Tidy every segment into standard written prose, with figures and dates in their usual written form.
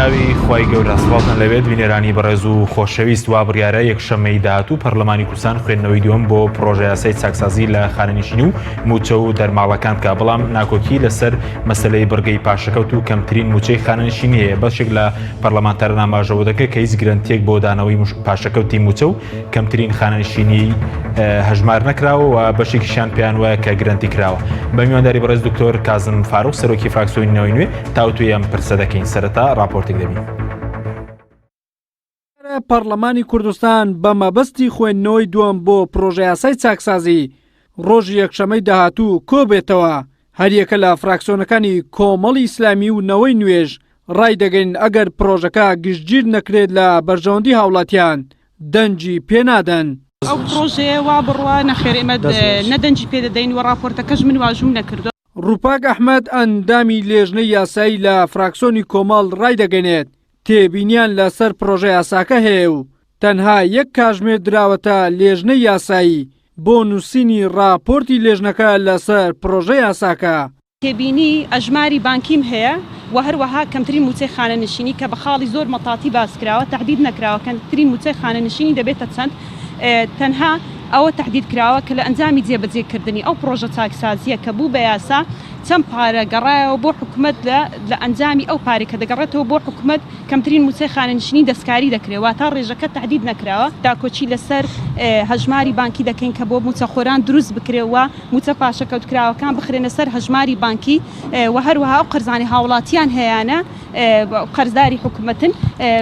ناوی خوای گەورە سڵاوتان لەوێت بینەرانی بەڕێز و خۆشەویست وا بڕیارە یەکشەممەی داهاتوو پەرلەمانی کوردستان خوێندنەوەی دووەم بۆ پڕۆژەیاسای چاکسازی لە خانەنشینی و مووچە و دەرماڵەکان بکا بەڵام ناکۆکی لەسەر مەسەلەی بڕگەی پاشەکەوت و کەمترین مووچەی خانەنشینی هەیە بەشێک لە پەرلەمانتاران ئاماژە بۆ دەکەن کە هیچ گرەنتیەک بۆ دانەوەی پاشەکەوتی مووچە و کەمترین خانەنشینی هەژمار نەکراوە و بەشێکیشیان پێیان وایە کە گرەنتی کراوە. بە میوانداری بەڕێز دکتۆر کازم فاروق سەرۆکی فراکسیۆنی نەوەی نوێ تاوتوێی ئەم پرسە دەکەین. سەرەتا ڕاپۆرتێک دەبین. پەڕلەمانی کوردستان بە مەبەستی خوێندنەوەی دووەم بۆ پڕۆژەیاسای چاکسازی ڕۆژی یەکشەمەی داهاتوو کۆبێتەوە، هەریەکە لە فراکسیۆنەکانی کۆمەڵی ئیسلامی و نەوەی نوێش ڕایدەگەین ئەگەر پڕۆژەکە گشتگیر نەکرێت لە بەرژەوەندی هاوڵاتیان دەنگی پێنادەن. ئەو پڕۆژەیە وا بڕوا نەخێر ئێمە نە دەنگی پێ دەدەین و ڕاپۆرتەکەش من واژووم نەکردووە. ڕووپاک ئەحمەد ئەندامی لێژنەی یاسایی لە فراکسۆنی کۆمەڵ ڕایدەگەنێت، تێبینیان لەسەر پڕۆژە یاساکە هەیە و تەنها یەک کاژمێر دراوەتە لێژنەی یاسایی بۆ نووسینی ڕاپۆرتی لێژنەکە لەسەر پڕۆژە یاساکە. تێبینی ئەژماری بانکیم هەیە و هەروەها کەمترین مووچەی خانەنشینی کە بە خاڵی زۆر مەتاتی باس کراوە تەحدید نەکراوە کەمترین مووچەی خانەنشینی دەبێتە چەند تەنها ئەوە تەحدید کراوە کە لە ئەنجامی جێبەجێ کردنی ئەو پڕۆژە چاکسازییە کە بوو بە یاسا چەند پارە گەڕایەوە بۆ حکومەت لە لە ئەنجامی ئەو پارەی کە دەگەڕێتەوە بۆ حکومەت کەمترین مووچەی خانەنشینی دەستکاری دەکرێت واتا ڕێژەکە تەحدید نەکراوە. داکۆکی لەسەر هەژماری بانکی دەکەین کە بۆ مووچەخۆران دروست بکرێت و مووچە پاشەکەوتکراوەکان بخرێنە سەر هەژماری بانکی و هەروەها ئەو قەرزانەی هاوڵاتیان هەیانە قەرزداری حکومەتن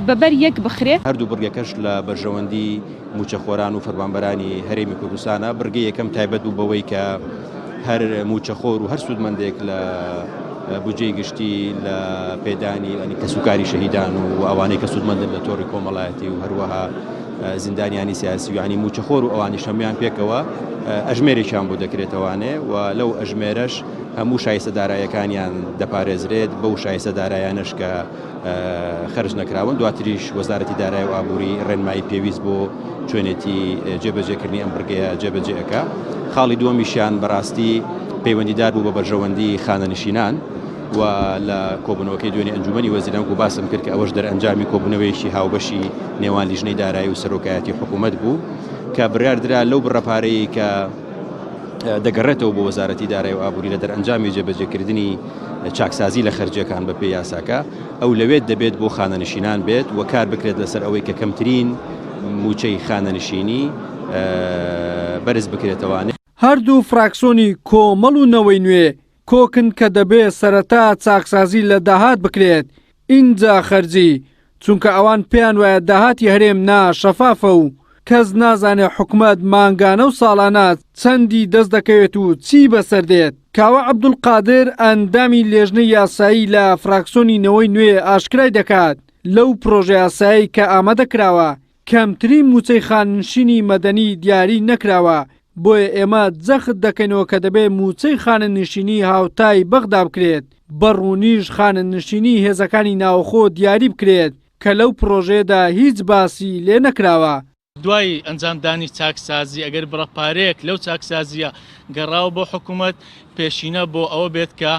بە بەر یەک بخرێت. هەردوو بڕگەکەش لە بەرژەوەندی مووچەخۆران و فەرمانبەرانی هەرێمی کوردستانە، بڕگەی یەکەم تایبەت بوو بەوەی کە هەر مووچەخۆر و هەر سوودمەندێک لە بودجەی گشتی لە پێدانی کەسوکاری شەهیدان و ئەوانەی کە سوودمەندن لە تۆڕی کۆمەڵایەتی و هەروەها زیندانیانی سیاسی و یانی مووچەخۆر و ئەوانیش هەموویان پێکەوە ئەژمێرێکیان بۆ دەکرێتەوانێ و لەو ئەژمێرەش هەموو شایستە دارایەکانیان دەپارێزرێت بەو شایستە دارایانەش کە خەرج نەکراون دواتریش وەزارەتی دارای و ئابووری ڕێنمایی پێویست بۆ چۆنێتی جێبەجێکردنی ئەم بڕگەیە جێبەجێ ئەکا خاڵی دووەمیشیان بەڕاستی پەیوەندیدار بوو بە بەرژەوەندی خانەنشینان و لە کۆبوونەوەکەی دوێنێ ئەنجومەنی وەزیران وەکو باسم کرد کە ئەوەش دەرئەنجامی کۆبوونەوەیەکی هاوبەشی نێوان لیژنەی دارایی و سەرۆکایەتی حکوومەت بوو کە بڕیار درا لەو بڕە پارەیە کە دەگەڕێتەوە بۆ وەزارەتی دارایی و ئابووری لە دەرئەنجامی جێبەجێکردنی چاکسازی لە خەرجیەکان بە پێی یاساکە ئەولەوێت دەبێت بۆ خانەنشینان بێت و کار بکرێت لەسەر ئەوەی کە کەمترین مووچەی خانەنشینی بەرز بکرێتەوە. هەردوو فراکسۆنی کۆمەڵ و نەوەی نوێ کۆکن کە دەبێ سەرەتا چاکسازی لە داهات بکرێت ئینجا خەرجی، چونکە ئەوان پێیان وایە داهاتی هەرێم نا شەفافە و کەس نازانێ حکومەت مانگانە و ساڵانە چەندی دەست دەکەوێت و چی بەسەر دێت. کاوە عەبدولقادر ئەندامی لێژنەی یاسایی لە فراکسۆنی نەوەی نوێ ئاشکرای دەکات، لەو پرۆژەیاسایەی کە ئامادە کراوە کەمترین مووچەی خانەنشینی مەدەنی دیاری نەکراوە، بۆیە ئێمە جەخت دەکەینەوە کە دەبێ مووچەی خانەنشینی هاوتای بەغدا بکرێت، بە ڕوونیش خانەنشینی هێزەکانی ناوخۆ دیاری بکرێت کە لەو پڕۆژەیەدا هیچ باسی لێ نەکراوە. دوای ئەنجامدانی چاکسازی ئەگەر بڕە پارەیەک لەو چاکسازییە گەڕاوە بۆ حکوومەت، پێشینە بۆ ئەوە بێت کە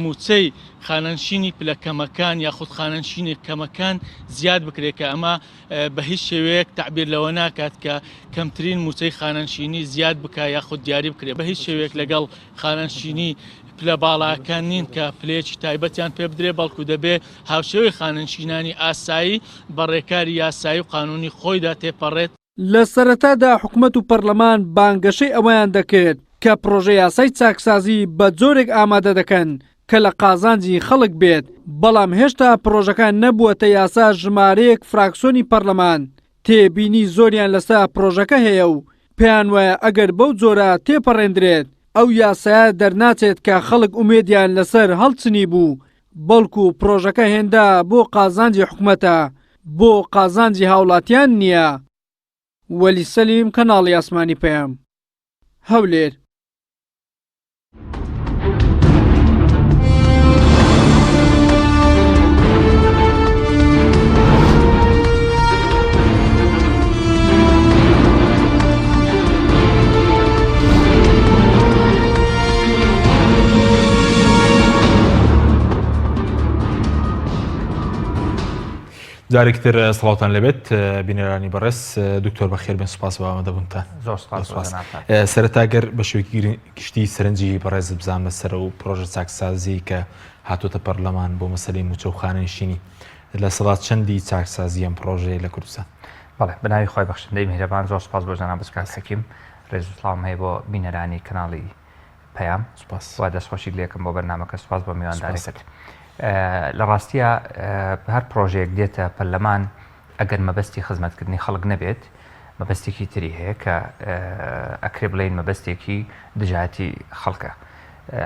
مووچەی خانەنشینی پلە کەمەکان یاخود خانەنشینی کەمەکان زیاد بکرێت کە ئەمە بە هیچ شێوەیەک تەعبیر لەوە ناکات کە کەمترین مووچەی خانەنشینی زیاد بکا یاخود دیاری بکرێت بە هیچ شێوەیەک لەگەڵ خانەنشینی پلە باڵاکان نین کە پلەیەکی تایبەتیان پێ بدرێت بەڵکو دەبێ هاوشێوەی خانەنشینانی ئاسایی بە ڕێکاری یاسایی و قانونی خۆیدا تێپەڕێت. لە سەرەتادا حکومەت و پەرلەمان بانگەشەی ئەوەیان دەکرد کە پڕۆژە یاسای چاکسازی بە جۆرێک ئامادە دەکەن کە لە قازانجی خەڵک بێت، بەڵام هێشتا پڕۆژەکە نەبووەتە یاسا ژمارەیەک فراکسۆنی پەرلەمان تێبینی زۆریان لەسە پڕۆژەکە هەیە و پێیانوایە ئەگەر بەو جۆرە تێپەڕێندرێت ئەو یاسایە دەرناچێت کە خەڵک ئومێدیان لەسەر هەڵچنیبوو بەڵکو پڕۆژەکە هێندە بۆ قازانجی حکومەتە بۆ قازانجی هاوڵاتیان نییە. وەلی سەلیم کەناڵی ئاسمانی پەیام. هەولێر. جارێکی تر سڵاوتان لێبێت بینەرانی بەڕێز دکتۆر بەخێر بێن سوپاس بۆ ئامادەبوونتان. زۆر سوپاس بۆ جەنابتان. سەرەتا گەر بە شێوەیەکی گشتی سەرنجی بەڕێزت بزانمە سەر ئەو پرۆژە چاکسازی کە هاتۆتە پەرلەمان بۆ مەسەلەی مووچە و خانەنشینی لە سەدا چەندی چاکسازی ئەم پرۆژەیە لە کوردستان؟ بەڵێ بەناوی خوای بەخشندەی میهرەبان زۆر سوپاس بۆ جەنابت کاک حەکیم ڕێز و سڵاوم هەیە بۆ بینەرانی کەناڵی پەیام سوپاس و دەستخۆشیت لێکم بۆ بەرنامەکە سوپاس بۆ سوپاس. میوانداریکەت لە ڕاستیا هەر پرۆژەیەک دێتە پەرلەمان ئەگەر مەبەستی خزمەتکردنی خەڵک نەبێت مەبەستێکی تری هەیە کە ئەکرێ بڵێین مەبەستێکی دژایەتی خەڵکە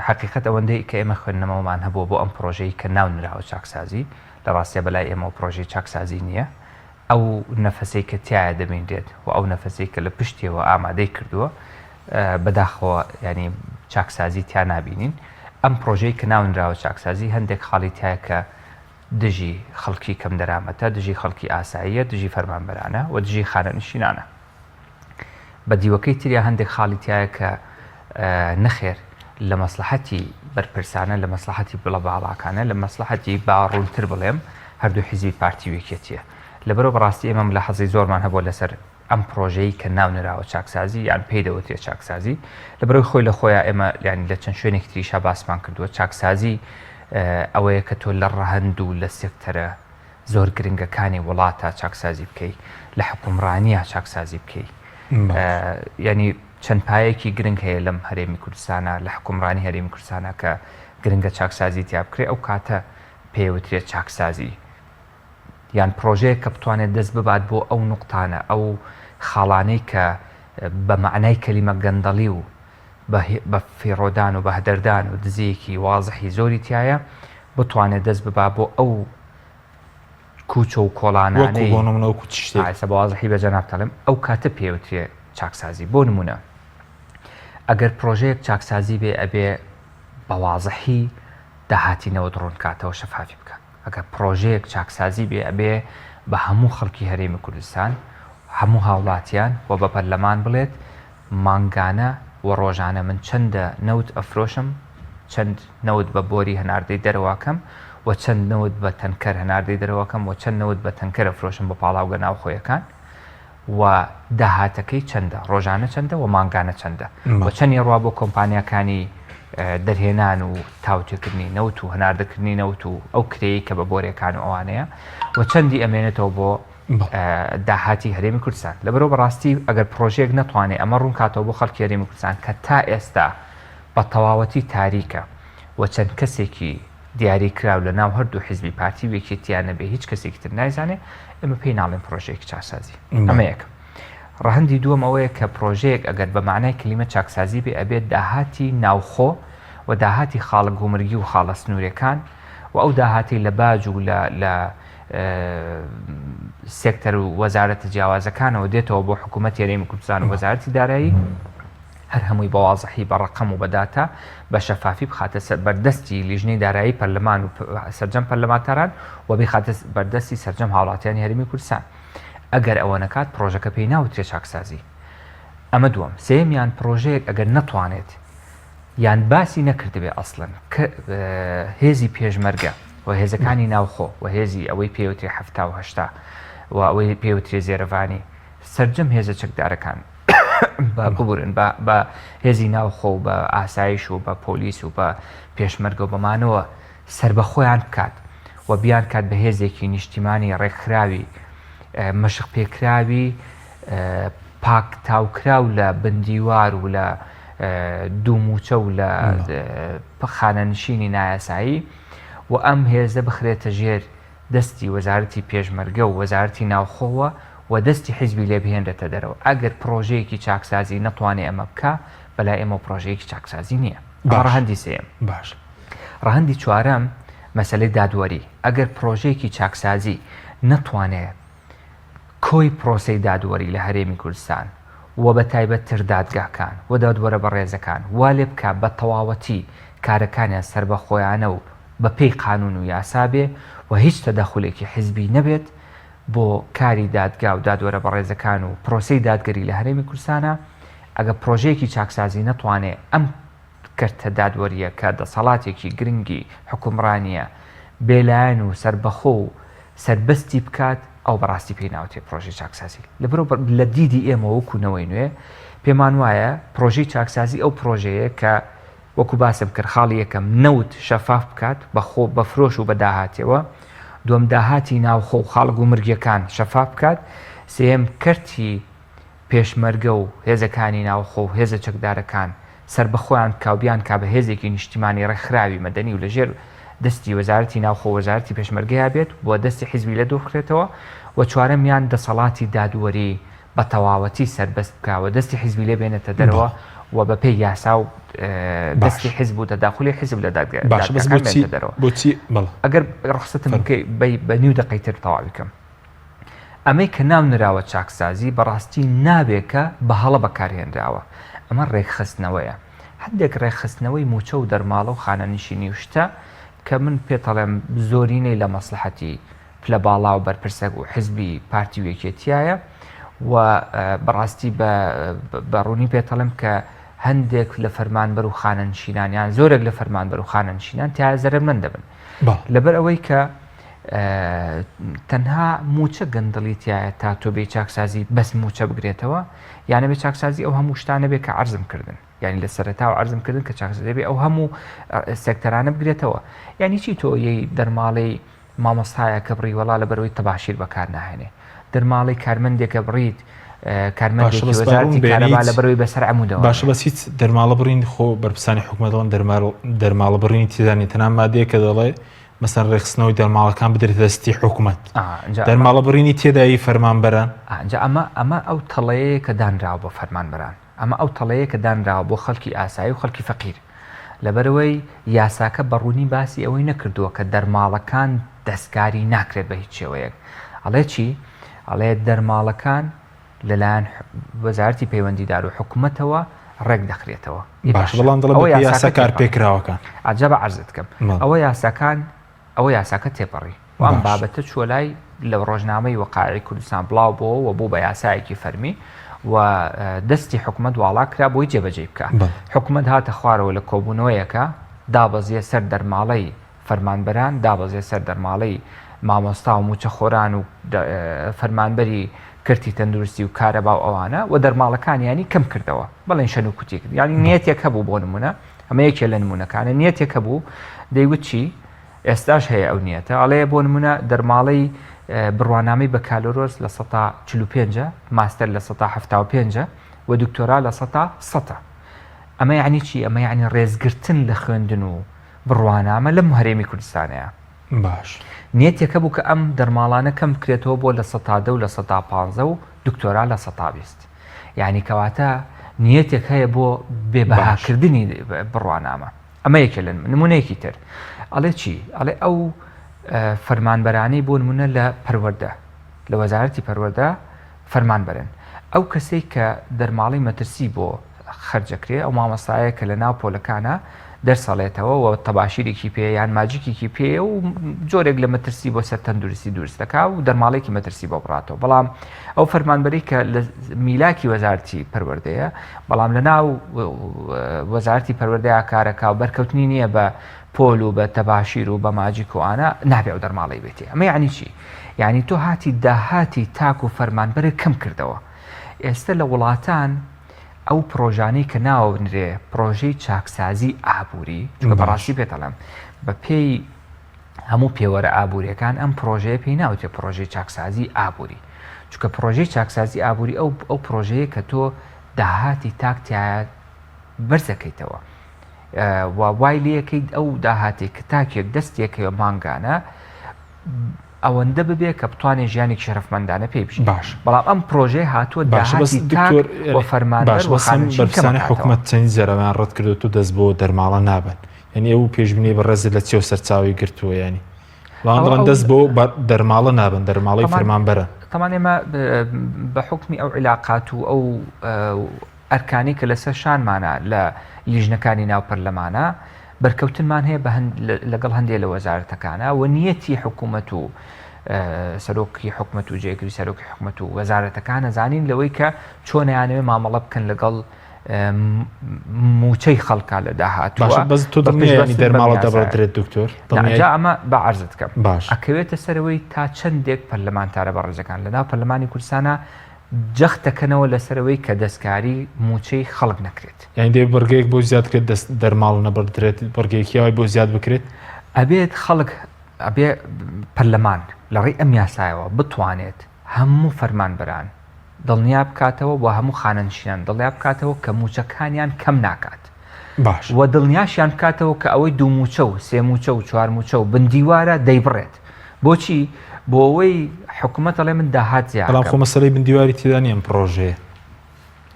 حقیقت ئەوەندەی کە ئێمە خوێندنەوەمان هەبووە بۆ ئەم پرۆژەی کە ناو نراوە چاکسازی لە ڕاستیا بەلای ئێمەوە پرۆژەی چاکسازی نییە ئەو نەفەسەی کە تیایا دەبینرێت و ئەو نەفەسەی کە لە پشتیەوە ئامادەی کردووە بەداخەوە یانی چاکسازی تیا نابینین. ئەم پڕۆژەی کە ناونراوە چاکسازی هەندێک خاڵی تیایە کە دژی خەڵکی کەمدەرامەتە، دژی خەڵکی ئاساییە، دژی فەرمانبەرانە و دژی خانەنشینانە. بە دیوەکەی تریا هەندێک خاڵی تیایە کە نەخێر لە مەسڵەحەتی بەرپرسانە، لە مەسڵەحەتی بڵە باڵاکانە، لە مەسڵەحەتی با ڕوونتر بڵێم هەردوو حیزبی پارتی و یەکێتییە. لەبەرئەوە بەڕاستی ئێمە ملاحەزەی زۆرمان هەبووە لەسەر ئەم پڕۆژەی کە ناو نراوە چاکسازی یان پێی دەوترێت چاکسازی لەبەرئەوەی خۆی لە خۆیا ئێمە یانی لە چەند شوێنێکی تریشا باسمان کردووە چاکسازی ئەوەیە کە تۆ لە ڕەهەند و لە سێکتەرە زۆر گرنگەکانی وڵاتە چاکسازی بکەی لە حکومڕانیە چاکسازی بکەی ینی چەند پایەکی گرنگ هەیە لەم هەرێمی کوردستانە لە حکومڕانی هەرێمی کوردستانە کە گرنگە چاکسازی تیا بکرێ ئەو کاتە پێوترێت چاکسازی یان پرۆژەیەک کە بتوانێت دەست ببات بۆ ئەو نوقتانە ئەو خاڵانەی کە بە مەعنای کەلیمە گەندەڵی و بە فیڕۆدان و بە هەدەردان و دزییەکی وازحی زۆری تیایە بتوانێت دەست ببا بۆ ئەو کوچە و کۆڵانانەی وەکو بۆ نمونە وەکو چ شتێک؟ ئا ئێستا بە وازحی بە جەنابت ئەڵێم ئەو کاتە پێوترێ چاکسازی بۆ نمونە ئەگەر پرۆژەیەک چاکسازی بێ ئەبێ بە وازحی داهاتی نەوت ڕوون کاتەوە شەفافی بکا ئەگەر پڕۆژەیەک چاکسازی بێ ئەبێ بە هەموو خەڵکی هەرێمی کوردستان هەموو هاوڵاتیان و بە پەرلەمان بڵێت مانگانە و ڕۆژانە من چەندە نەوت ئەفرۆشم چەند نەوت بە بۆری هەناردەی دەرەوەکەم و چەند نەوت بە تەنکەر هەناردەی دەرەوەکەم و چەند نەوت بە تەنکەر ئەفرۆشم بۆ پاڵاوگە ناوخۆیەکان و داهاتەکەی چەندە، ڕۆژانە چەندە و مانگانە چەندە و چەندی ڕوا بۆ کۆمپانیاکانی دەرهێنان و تاوتوێکردنی نەوت و هەناردەکردنی نەوت و ئەو کرێی کە بە بۆرێکان و ئەوانەیە و چەندی ئەمێنێتەوە بۆ داهاتی هەرێمی کوردستان لەبەرەوە بەڕاستی ئەگەر پرۆژەیەک نەتوانێت ئەمە ڕوونکاتەوە بۆ خەڵکی هەرێمی کوردستان کە تا ئێستا بە تەواوەتی تاریکە و چەند کەسێکی دیاری کراو لە ناو هەردوو حیزبی پارتی و یەکێتیا نەبێ هیچ کەسێکی تر نایزانێ ئێمە پێی ناڵێن پرۆژەیەکی چاکسازی ئەمە یەکەم ڕەهەندی دووەم ئەوەیە کە پرۆژەیەک ئەگەر بە معنای کلیمە چاکسازی بێ ئەبێت داهاتی ناوخۆ و داهاتی خاڵە گومرگی و خاڵە سنوورەکان و ئەو داهاتی لە باج و لە لە سێکتەر و وەزارەتە جیاوازەکانەوە دێتەوە بۆ حکوومەت هەرێمی کوردستان و وەزارەتی دارایی هەر هەمووی بە وازحی بە ڕەقەم و بە داتا بە شەفافی بخاتە سەر بەردەستی لیژنەی دارایی پەرلەمان و سەرجەم پەرلەمانتاران و بیخاتە بەردەستی سەرجەم هاوڵاتیانی هەرێمی کوردستان ئەگەر ئەوە نەکات پڕۆژەکە پێی ناوترێ چاکسازی ئەمە دووەم سێیەمیان پڕۆژەیەک ئەگەر نەتوانێت یان باسی نەکردبێ ئەسڵەن کە هێزی پێشمەرگە و هێزەکانی ناوخۆ و هێزی ئەوەی پێوترێ 70 و ئەوەی پێوترێ زێرەڤانی سەرجەم هێزە چەکدارەکان بە ببورن بە بە هێزی ناوخۆ و بە ئاسایش و بە پۆلیس و بە پێشمەرگە و بەمانەوە سربەخۆیان بکات و بیان کات بە هێزێکی نیشتیمانی ڕێکخراوی مەشق پێکراوی پاکتاوکراو لە بندیوار و لە دووموچە و لە خانەنشینی نایاسایی و ئەم هێزە بخرێتە ژێر دەستی وەزارەتی پێشمەرگە و وەزارەتی ناوخۆوە و دەستی حیزبی لێ بهێنرێتە دەرەوە. ئەگەر پڕۆژەیەکی چاکسازی نەتوانێ ئەمە بکا، بەلای ئێمەوە پڕۆژەیەکی چاکسازی نییە. ئەمە باش. ڕەهەندی سێیەم. باش. ڕەهەندی چوارەم، مەسەلەی دادوەری. ئەگەر پڕۆژەیەکی چاکسازی نەتوانێ کۆی پڕۆسەی دادوەری لە هەرێمی کوردستان و بە تایبەتتر دادگاکان و دادوەرە بەڕێزەکان وا لێ بکا بە تەواوەتی کارەکانیان سەربەخۆیانە و بە پێی قانوون و یاسا بێ و هیچ تەدەخولێکی حیزبی نەبێت بۆ کاری دادگا و دادوەرە بەڕێزەکان و پرۆسەی دادگەری لە هەرێمی کوردستانا ئەگەر پرۆژەیەکی چاکسازی نەتوانێ ئەم کەرتە دادوەریە کە دەسەڵاتێکی گرنگی حوکمڕانیە بێلایەن و سەربەخۆ و. سەربەستی بکات ئەو بەڕاستی پێی ناوتێ پرۆژەی چاکسازی لەبەرەوە لە دیدی ئێمە وەکو نەوەی نوێ پێمان وایە پرۆژەی چاکسازی ئەو پرۆژەیە کە وەکو باسم کرد خاڵی یەکەم نەوت شەفاف بکات بە خۆ بە فرۆش و بە داهاتەوە دووەم داهاتی ناوخۆ و خاڵ گومرگیەکان شەفاف بکات سێیەم کەرتی پێشمەرگە و هێزەکانی ناوخۆ و هێزە چەکدارەکان سەربەخۆیان بکا و بیانکا بە هێزێکی نیشتیمانی ڕێکخراوی مەدەنی و لەژێر دەستی وەزارەتی ناوخۆ و وەزارەتی پێشمەرگەیا بێت و دەستی حیزبی لێ دووربخرێتەوە و چوارەمیان دەسەڵاتی دادوەری بە تەواوەتی سەربەست بکا و دەستی حیزبی لێ بێنێتە دەرەوە و بە پێی یاسا و دەستی حیزب و تەداخولی حیزب لە دادگاکان بێنێتە دەرەوە. ئەگەر ڕوخسەتم بکەی بە نیو دەقەی تر تەواوی کەم. ئەمەی کە ناو نراوە چاکسازی بەڕاستی ناوێکە بە هەڵە بەکارهێنراوە، ئەمە ڕێکخستنەوەیە. هەندێک ڕێکخستنەوەی مووچە و دەرماڵە و خانەنشینی و شتە کە من پێتەڵێم زۆرینەی لە مەسڵەحەتی پلە باڵا و بەرپرسە و حزبی پارتی و یەکێتیایە و بەڕاستی بە ڕوونی پێتەڵێم کە هەندێک لە فەرمانبەر و خانەنشینان یان زۆرێک لە فەرمانبەر و خانەنشینان تیا زەرەرمەند دەبن لەبەر ئەوەی کە تەنها موچە گەندەڵی تایە تا تۆ بێ چاکسازی بەس موچە بگرێتەوە یانە بێ چاکسازی ئەو هەموو شتانە بێ کە عرضم کردن یعنی لە سەرەتا و عرضم کردن کە چاکسازی بێ ئەو هەموو سێکتەرانە بگرێتەوە یعنی چی تۆ یەی دەرماڵەی مامۆستایە کە بڕی وەڵا لە بەرەوەی تەباشیر بەکار ناهێنێ دەرماڵەی کارمەندێکە بڕیت کارمەندێکی وەزارەتی کارەبا لە بەرەوەی بەسەر عەمودەوە باشە بەس هیچ دەرماڵە بڕین خۆ بەرپرسانی حکومەت دەڵێن دەرماڵە بڕینی تێدا نییە تەنها مادەیە کە دەڵێ مەسەن ڕێکخستنەوەی دەرماڵەکان بدرێتە دەستی حکومەت دەرماڵە بڕینی تێدایی فەرمانبەران ئەنجا ئەمە ئەمە ئەو تەڵەیە کە دانراوە بۆ فەرمانبەران ئەمە ئەو تەڵەیە کە دانراوە بۆ خەڵکی ئاسایی و خەڵکی فەقیر لەبەرئەوەی یاساکە بە ڕوونی باسی ئەوەی نەکردووە کە دەرماڵەکان دەستکاری ناکرێت بە هیچ شێوەیەک ئەڵێ چی؟ ئەڵێ دەرماڵەکان لەلایەن وەزارەتی پەیوەندیدار و حکومەتەوە ڕێک دەخرێتەوە. باشە بەڵام دەڵێ ئەوە یاسا کارپێکراوەکان. ئەجا بە عەرزت کەم ئەوە یاساکان ئەوە یاساکە تێپەڕی و ئەم بابەتە چووە لای لە ڕۆژنامەی وەقائعی کوردستان بڵاو بۆوە و بوو بە یاسایەکی فەرمی و دەستی حکومەت واڵا کرا بۆی جێبەجێی بکا. حکومەت هاتە خوارەوە لە کۆبوونەوەیەکا دابەزیە سەر دەرماڵەی فەرمانبەران، دابەزیە سەر دەرماڵەی مامۆستا و مووچەخۆران و فەرمانبەری کەرتی تەندروستی و کارەبا و ئەوانە و دەرماڵەکانیانی کەم کردەوە. بەڵێن شەن و کوتی کرد. یانی نیەتێک هەبوو بۆ نموونە ئەمە یەکێ لە نموونەکانە نیەتێک هەبوو دەیوت چی؟ ئێستاش هەیە ئەو نیەتە ئەڵێ بۆ نمونە دەرماڵەی بڕوانامەی بەکالۆرۆس لە سەتا 45 ماستەر لە سەتا 75 و دکتۆرا لە سەتا سەتە ئەمە یعنی چی ئەمە یعنی ڕێزگرتن لە خوێندن و بڕوانامە لەم هەرێمی کوردستانەیە باش نیەتێکە بوو کە ئەم دەرماڵانە کەم بکرێتەوە بۆ لە سەتا دە و لە سەتا پانزە و دکتۆرا لە سەتا 20 یعنی کەواتە نیەتێک هەیە بۆ بێبەهاکردنی بڕوانامە ئەمە یەکێ لە نمونەیەکی تر ئەڵێ چی؟ ئەڵێ ئەو فەرمانبەرانەی بۆ نمونە لە پەروەردە لە وەزارەتی پەروەردە فەرمانبەرن ئەو کەسەی کە دەرماڵەی مەترسی بۆ خەرجەکرێ ئەو مامۆستایە کە لە ناو پۆلەکانە دەرسەڵێتەوە و تەباشیرێکی پێ یان ماجیکێکی پێ و جۆرێک لە مەترسی بۆ سەر تەندروستی دروست دەکا و دەرماڵێکی مەترسی بۆ بڕاتەوە بەڵام ئەو فەرمانبەری کە لە میلاکی وەزارتی پەروەردەیە بەڵام لە ناو وەزارتی پەروەردەیا کارەکا و بەرکەوتنی نییە بە پۆل و بە تەباشیر و بە ماجیک و ئانە نابێ ئەو دەرماڵەی بێتێ ئەمە یعنی چی یعنی تۆ هاتی داهاتی تاک و فەرمانبەرێک کەم کردەوە ئێستا لە وڵاتان ئەو پرۆژانەی کە ناونرێ پرۆژەی چاکسازی ئابووری چونکە بەڕاستی پێتەڵێم بە پێی هەموو پێوەرە ئابووریەکان ئەم پرۆژەیە پێی ناوتێ پرۆژەی چاکسازی ئابووری چونکە پرۆژەی چاکسازی ئابووری ئەو ئەو پرۆژەیە کە تۆ داهاتی تاک تایە بەرزەکەیتەوە و وای لەکەیت ئەو داهاتێک کە تاکێک دەستێکەوە مانگانە ئەوەندە ببێ کە بتوانێت ژیانێکی شەرەفمەندانە پێ بژی باش بەڵام ئەم پرۆژەیە هاتووە باشە بەس داهاتی تاک دکتۆر و فەرمانبەر باش و بەس ئەم خانەنشین کەم بەرپرسانی ئەکاتەوە. حکومەت چەندی جارەوەیان ڕەت کردووە دەست بۆ دەرماڵە نابەن یعنی ئەو پێشبینی بەڕێزت لە چیەوە سەرچاوەی گرتووە یعنی بەڵام ئەوە دەڵێن ئەو دەست بۆ دەرماڵە نابەن دەرماڵەی تەمان فەرمانبەران. تەمان ئێمە بە حوکمی ئەو عیلاقات و ئەو ئەرکانەی کە لەسەر شانمانە لە لیژنەکانی ناو پەرلەمانە بەرکەوتنمان هەیە بە لەگەڵ هەندێک لە وەزارەتەکانە و نیەتی حکوومەت و سەرۆکی حکومەت و جێگری سەرۆکی حکومەت و وەزارەتەکانە زانین لەوەی کە چۆنیانەوێ مامەڵە بکەن لەگەڵ. موچەی خەڵکە لە داهاتووە. بەس تۆ دڵنیای دەرماڵە دەبڕدرێت دکتۆر؟ جا ئەمە بە عەرزت کەم باش ئەکەوێتە سەرەوەی تا چەندێک پەرلەمانتارە بەڕێزەکان لەناو پەرلەمانی کوردستانە جەخت دەکەنەوە لەسەرەوەی کە دەستکاری موچەی خەڵک نەکرێت. یانی دەبێت بڕگەیەک بۆ زیاد بکرێت دەست دەرماڵ نەبڕدرێت بڕگەیەکی وای بۆ زیاد بکرێت؟ ئەبێت خەڵک ئەبێ پەرلەمان لەڕێی ئەم یاسایەوە بتوانێت هەموو فەرمانبەران دڵنیا بکاتەوە و هەموو خانەنشینان دڵنیا بکاتەوە کە مووچەکانیان کەم ناکات باش و دڵنیاشیان بکاتەوە کە ئەوەی دوو مووچە و سێ مووچە و چوار مووچە و بندیوارە دەیبڕێت بۆچی بۆ ئەوەی حکوومەت ئەڵێ من داهات زیاد بەڵام خۆ مەسەلەی بندیواری تێدا نییە ئەم پڕۆژەیە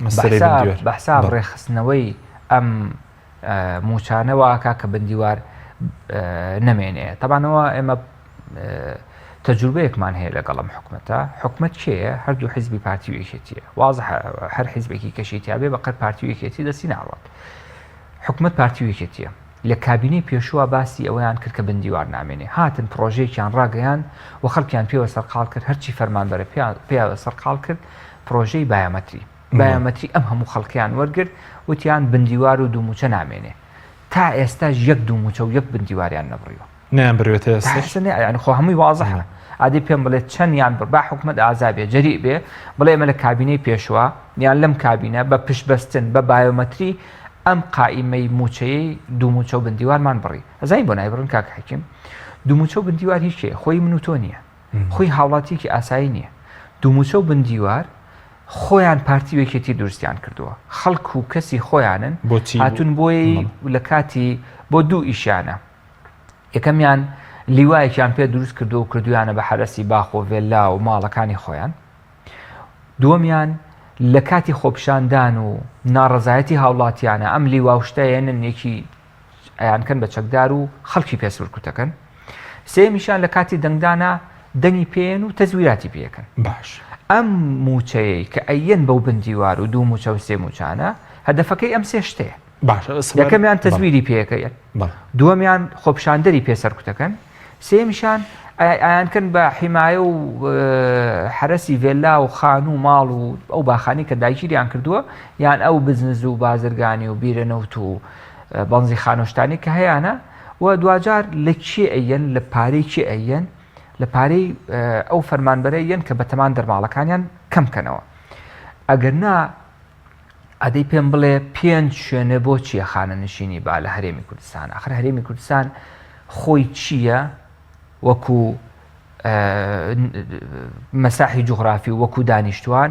مەسەلەی بندیوار بە حساب ڕێکخستنەوەی ئەم مووچانە وا ئەکا کە بندیوار نەمێنێ تەبانەوە ئێمە تەجروبەیەکمان هەیە لەگەڵ ئەم حکومەتە حکومەت کێیە هەردوو حیزبی پارتی و یەکێتیە وازحە هەر حیزبێکی کەشی تیاابێ بەقەر پارتی و یەکێتی دەستی ناڕات حکومەت پارتی و یەکێتیە لە کابینەی پێشووە باسی ئەوەیان کرد کە بندیوار نامێنێ هاتن پرۆژەیەکیان ڕاگەیان و خەڵکیان پێوە سەرقاڵ کرد هەرچی فەرمانبەرە پێیان سەرقاڵ کرد پرۆژەی بایۆمەتری بایۆمەتری ئەم هەموو خەڵکیان وەرگرت وتیان بندیوار و دووموچە نامێنێ تا ئێستاش یەک دووموچە و یەک بندیواریان نەبڕیوە نەیان بڕیوەتە ئێستاش؟ تا ئێستا یانی خۆ هەمووی وازحە ئادەی پێم بڵێ چەندیان بڕ با حکومەت ئازا بێ جەریء بێ بڵێ ئێمە لە کابینەی پێشوە یان لەم کابینە بە پشتبەستن بە بایۆمەتری ئەم قائیمەی موچەیەی دوو موچە و بندیوارمان بڕی ئەزانی بۆ نایبڕن کاک حەکیم دوو موچە و بندیوار هی کێیە خۆی من و تۆ نییە خۆی هاوڵاتیەکی ئاسایی نییە دوو موچە و بندیوار خۆیان پارتی و یەکێتی دروستیان کردووە خەڵک و کەسی خۆیانن هاتون بۆی لە کاتی بۆ دوو ئیشیانە یەکەمیان لیوایەکیان پێ دروست کردووە و کردویانە بە حەرەسی باخ و ڤێللا و ماڵەکانی خۆیان دووەمیان لە کاتی خۆپیشاندان و ناڕەزایەتی هاوڵاتیانە ئەم لیوا و شتە یەنن یەکی ئەیانکەن بە چەکدار و خەڵکی پێ سورکوتەکەن سێمیشان لە کاتی دەنگدانە دەنگی پێێن و تەزویراتی پێەکەن باش ئەم موچەیەی کە ئەیەن بەو بندیوار و دوو موچە و سێ موچانە هەدەفەکەی ئەم سێ شتەیە باشە یەکەمیان تەزویری پێەکەیە دووەمیان خۆپیشاندەری پێ سەرکوتەکەن سێیەمیشان ئەیانکەن بە حیمایە و حەرەسی ڤێلا و خانوو و ماڵ و ئەو باخانی کە داگیریان کردووە یان ئەو بزنز و بازرگانی و بیرە نەوت و بەنزی خانۆشتانی کە هەیانە و دواجار لە کێ ئەیەن لە پارەی کێ ئەیەن لە پارەی ئەو فەرمانبەرە یەن کە بەتەمان دەرماڵەکانیان کەم کەنەوە ئەگەر نا ئەدەی پێم بڵێ پێنج شوێنە بۆ چییە خانەنشینی با لە هەرێمی کوردستان ئەخر هەرێمی کوردستان خۆی چییە وەکو مەساحی جوغرافی و وەکو دانیشتوان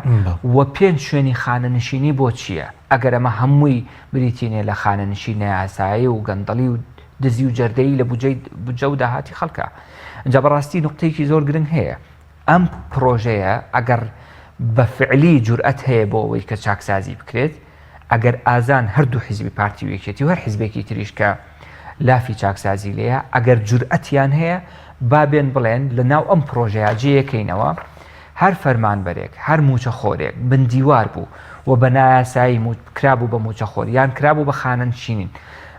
و پێنج شوێنی خانەنشینی بۆ چییە ئەگەر ئەمە هەمووی بریتینێ لە خانەنشین نایاسایی و گەندەڵی و دزی و جەردەیی لە بودجەی بودجە و داهاتی خەڵکە ئینجا بەڕاستی نقطەیەکی زۆر گرنگ هەیە ئەم پڕۆژەیە ئەگەر بە فعلی جورئەت هەیە بۆ ئەوەی کە چاکسازی بکرێت، ئەگەر ئازان هەردوو حیزبی پارتی و یەکێتی و هەر حیزبێکی تریش کە لافی چاکسازی لێیە، ئەگەر جورئەتیان هەیە با بێن بڵێن لە ناو ئەم پڕۆژەیە جێیەکەینەوە هەر فەرمانبەرێک، هەر مووچەخۆرێک بندیوار بوو و بە نایاسایی کرابوو بە مووچەخۆر یان کرابوو بە خانەنشینین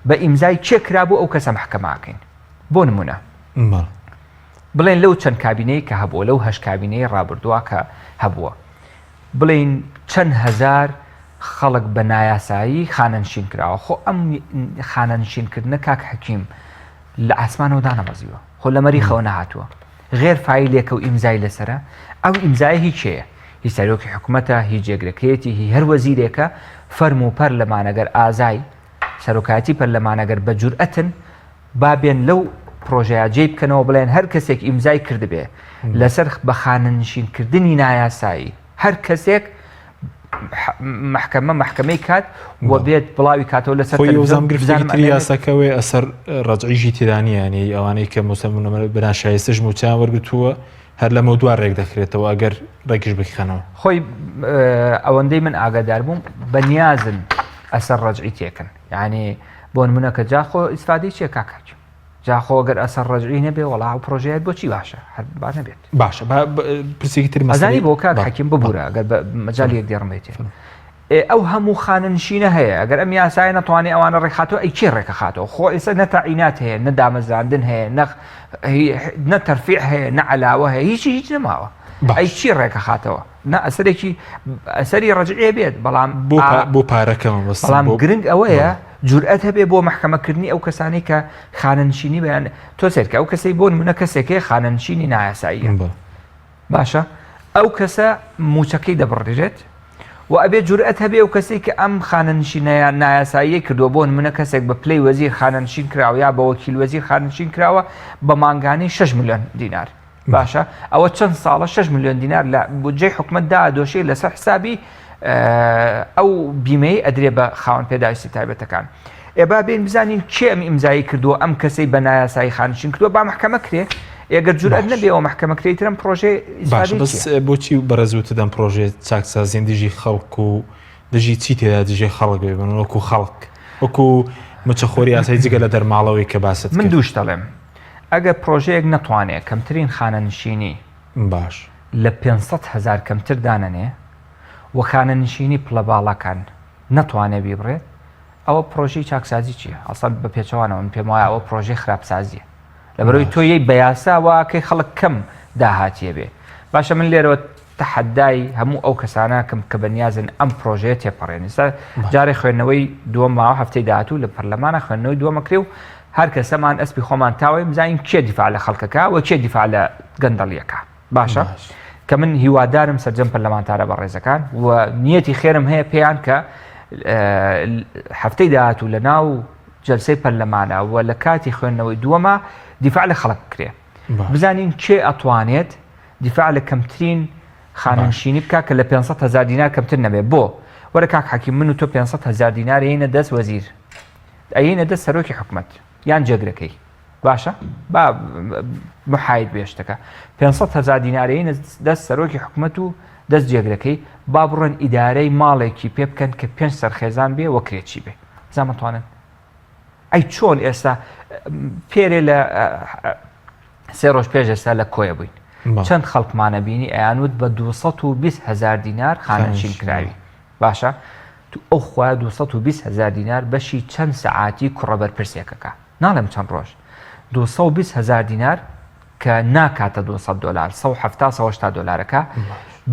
بە ئیمزای کێ کرابوو ئەو کەسە مەحکەمە ئەکەین. بۆ نموونە. بڵێن لەو چەند کابینەی کە هەبووە لەو هەشت کابینەی ڕابردووە کە هەبووە بڵێین چەند هەزار خەڵک بە نایاسایی خانەنشین کراوە خۆ ئەم خانەنشینکردنە کاک حەکیم لە ئاسمانەوە دانەبەزیوە خۆ لە مەریخەوە نەهاتووە غێر فایلێکە و ئیمزای لەسرە ئەو ئیمزای هی کێیە هی سەرۆکی حکوومەتە هی جێگرەکەیەتی هی هەر وەزیرێکە فەرموو پەرلەمانەگەر ئازای سەرۆکایەتی پەرلەمانەگەر بە جورئەتن با بێن لەو پرۆژەیە جێی بکەنەوە بڵێن هەر کەسێک ئیمزای کردبێ لەسەر بە خانەنشین کردنی نایاسایی هەر کەسێک محکەمە محکەمەی کات و بێت بڵاوی کاتەوە لەسەر خۆی وزام گرفتێکی تری یاساکە وێ ئەسەر ڕەجعیشی تێدا نییە یانی ئەوانەی کە موسەمونە بەناشایستەش مووچەیان وەرگرتووە هەر لەمە دوا ڕێک دەکرێتەوە ئەگەر ڕێکیش بخەنەوە. خۆی ئەوەندەی من ئاگادار بووم بەنیازن ئەسەر ڕەجعی تێکەن یعنی بۆ نمونە کە جا خۆ ئیسفادەی چیە کاک حەکیم جا خۆ گەر ئەسەر ڕەجعی نەبێ وەڵا ئەو پرۆژەیەت بۆچی باشە هەر با نەبێت باشە با پرسێکی تر ئەزانی بۆ کاک حەکیم ببورە ئەگەر بە مەجالی یەک دێڕم بێتێ ئێ ئەو هەموو خانەنشینە هەیە ئەگەر ئەم یاسایە نەتوانێ ئەوانە ڕێکخاتەوە ئەی کێ ڕێکەخاتەوە خۆ ئێستا نە تەعینات هەیە نە دامەزراندن هەیە نە نە تەرفیع هەیە نە عەلاوە هەیە هیچی هیچ نەماوە. ئەی چی ڕێکەخاتەوە؟ نا ئەسەرێکی ئەسەری ڕەجعیە بێت بەڵام بۆ پارەکە بەڵام گرنگ ئەوەیە جورئەت هەبێ بۆ مەحکەمەکردنی ئەو کەسانەی کە خانەنشینی بەیان تۆ سێرکە ئەو کەسەی بۆ نمونە کەسێکەیە خانەنشینی نایاساییە باشە ئەو کەسە موچەکەی دەبڕدرێت و ئەبێ جورئەت هەبێ ئەو کەسێک کە ئەم خانەنشینەیان نایاساییە کردووە بۆ نمونە کەسێک بە پلەی وەزیر خانەنشین کراوە یا بە وەکیل وەزیر خانەنشین کراوە بە مانگانەی 6 میلیۆن دینار باشە ئەوە چەند ساڵە 6 میلیۆن دینار لە بودجەی حکومەت دادۆشێ لەسەر حسابی ئەو بیمەی ئەدرێ بە خاوەن پێداویستی تایبەتەکان. ئێ با بێین بزانین کێ ئەم ئیمزایی کردووە ئەم کەسەی بە نایاسایی خانشین کردووە با محکەمە کرێ ئێگەر جورئەت نەبێ ئەوە محکەمە کرێ ترم پرۆژەی باشە بەس بۆچی بەڕێز وتت ئەم پرۆژەیە چاکسازیان دژی خەڵک و دژی چی تێدا دژی خەڵک بێ بن وەکو خەڵک وەکو مچەخۆری ئاسایی جگە لە دەرماڵەوەی کە باست من دووش دەڵێم ئەگەر پرۆژەیەک نەتوانێ کەمترین خانەنشینی باش لە 500 هەزار کەمتر دانەنێ و خانەنشینی پلە باڵاکان نەتوانێ بیبڕێت ئەوە پرۆژەی چاکسازی چییە؟ ئەسڵەن بە پێچەوانەوە من پێم وایە ئەوە پرۆژەی خراپسازیە لەبەرەوەی تۆ یەی بە یاسا واکەی خەڵک کەم داهاتیە بێ باشە من لێرەوە تەحەدای هەموو ئەو کەسانە کەم کە بەنیازن ئەم پرۆژەیە تێپەڕێن ئێستا جارێ خوێندنەوەی دووەم ماوە هەفتەی داهاتوو لە پەرلەمانە خوێندنەوەی دووەمەکرێ و هەر کەسەمان ئەسپی خۆمان تاوەی بزانین کێ دیفاع لە خەڵکەکە و کێ دیفاع لە گەندەڵیەکە باشە کە من هیوادارم سەرجەم پەرلەمانتارە بەڕێزەکان و نیەتی خێرم هەیە پێیان کە هەفتەی داهاتوو لە ناو جلسەی پەرلەمانە و لە کاتی خوێندنەوەی دووەمە دیفاع لە خەڵک بکرێ بزانین کێ ئەتوانێت دیفاع لە کەمترین خانەنشینی بکە کە لە 500 هزار دینار کەمتر نەبێ بۆ وەرە کاک حەکیم من و تۆ 500 هزار دینار ینە دەست وەزیر ئەینە دەست سەرۆکی حکومت یان جێگرەکەی باشە با محاید بێ شتەکە 500 هزار دینارەی دەست سەرۆکی حکومەت و دەست جێگرەکەی با بڕۆن ئیدارەی ماڵێکی پێ بکەن کە پێنج سەرخێزان بێ وە کرێچی بێ زامەتوانن ئەی چۆن ئێستا پێرێ لە سێ ڕۆژ پێش ئێستا لە کۆیە بووین چەند خەڵکمانە بینی ئەیانوت بە 220 هزار دینار خانەنشین کراوی باشە تو ئەو خوا 220 هزار دینار بەشی چەند سەعاتی کوڕە بەرپرسێکەکە ناڵێم چەند ڕۆژ 220 هزار دینار کە ناکاتە 200 دلار 170 180 دلارەکە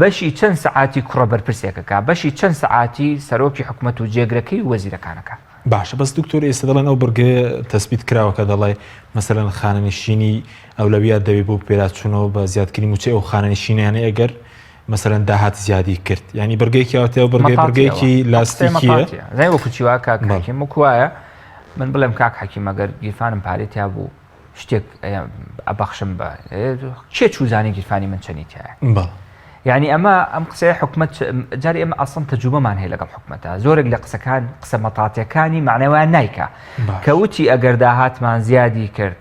بەشی چەند سەعاتی کوڕە بەرپرسێکەکە بەشی چەند سەعاتی سەرۆکی حکومەت و جێگرەکەی و وەزیرەکانەکە. باشە بەس دکتۆر ئێستا دەڵێن ئەو بڕگەیە تەسبیت کراوە کە دەڵێ مەسەلەن خانەنشینی ئەولەویات دەبێ بۆ پێداچوونەوە بە زیادکردنی مووچەی ئەو خانەنشینانەی ئەگەر مەسەلەن داهات زیادی کرد یعنی بڕگەیەکی ئاوتێ و بڕگەی بڕگەیەکی لاستیکیە زای وەکو چی وا کاک حەکیم وەکو وایە من بڵێم کاک حەکیم ئەگەر گیرفانم پارەی تیا بوو شتێک ئەبەخشم بە کێ چوزانی گیرفانی من چەنی تایە یعنی ئەمە ئەم قسەیە حکومت جاری ئێمە ئەسڵەن تەجروبەمان هەیە لەگەڵ حکومەتە زۆرێک لە قسەکان قسە مەتاتەکانی معنەوە نایکا کە وتی ئەگەر داهاتمان زیادی کرد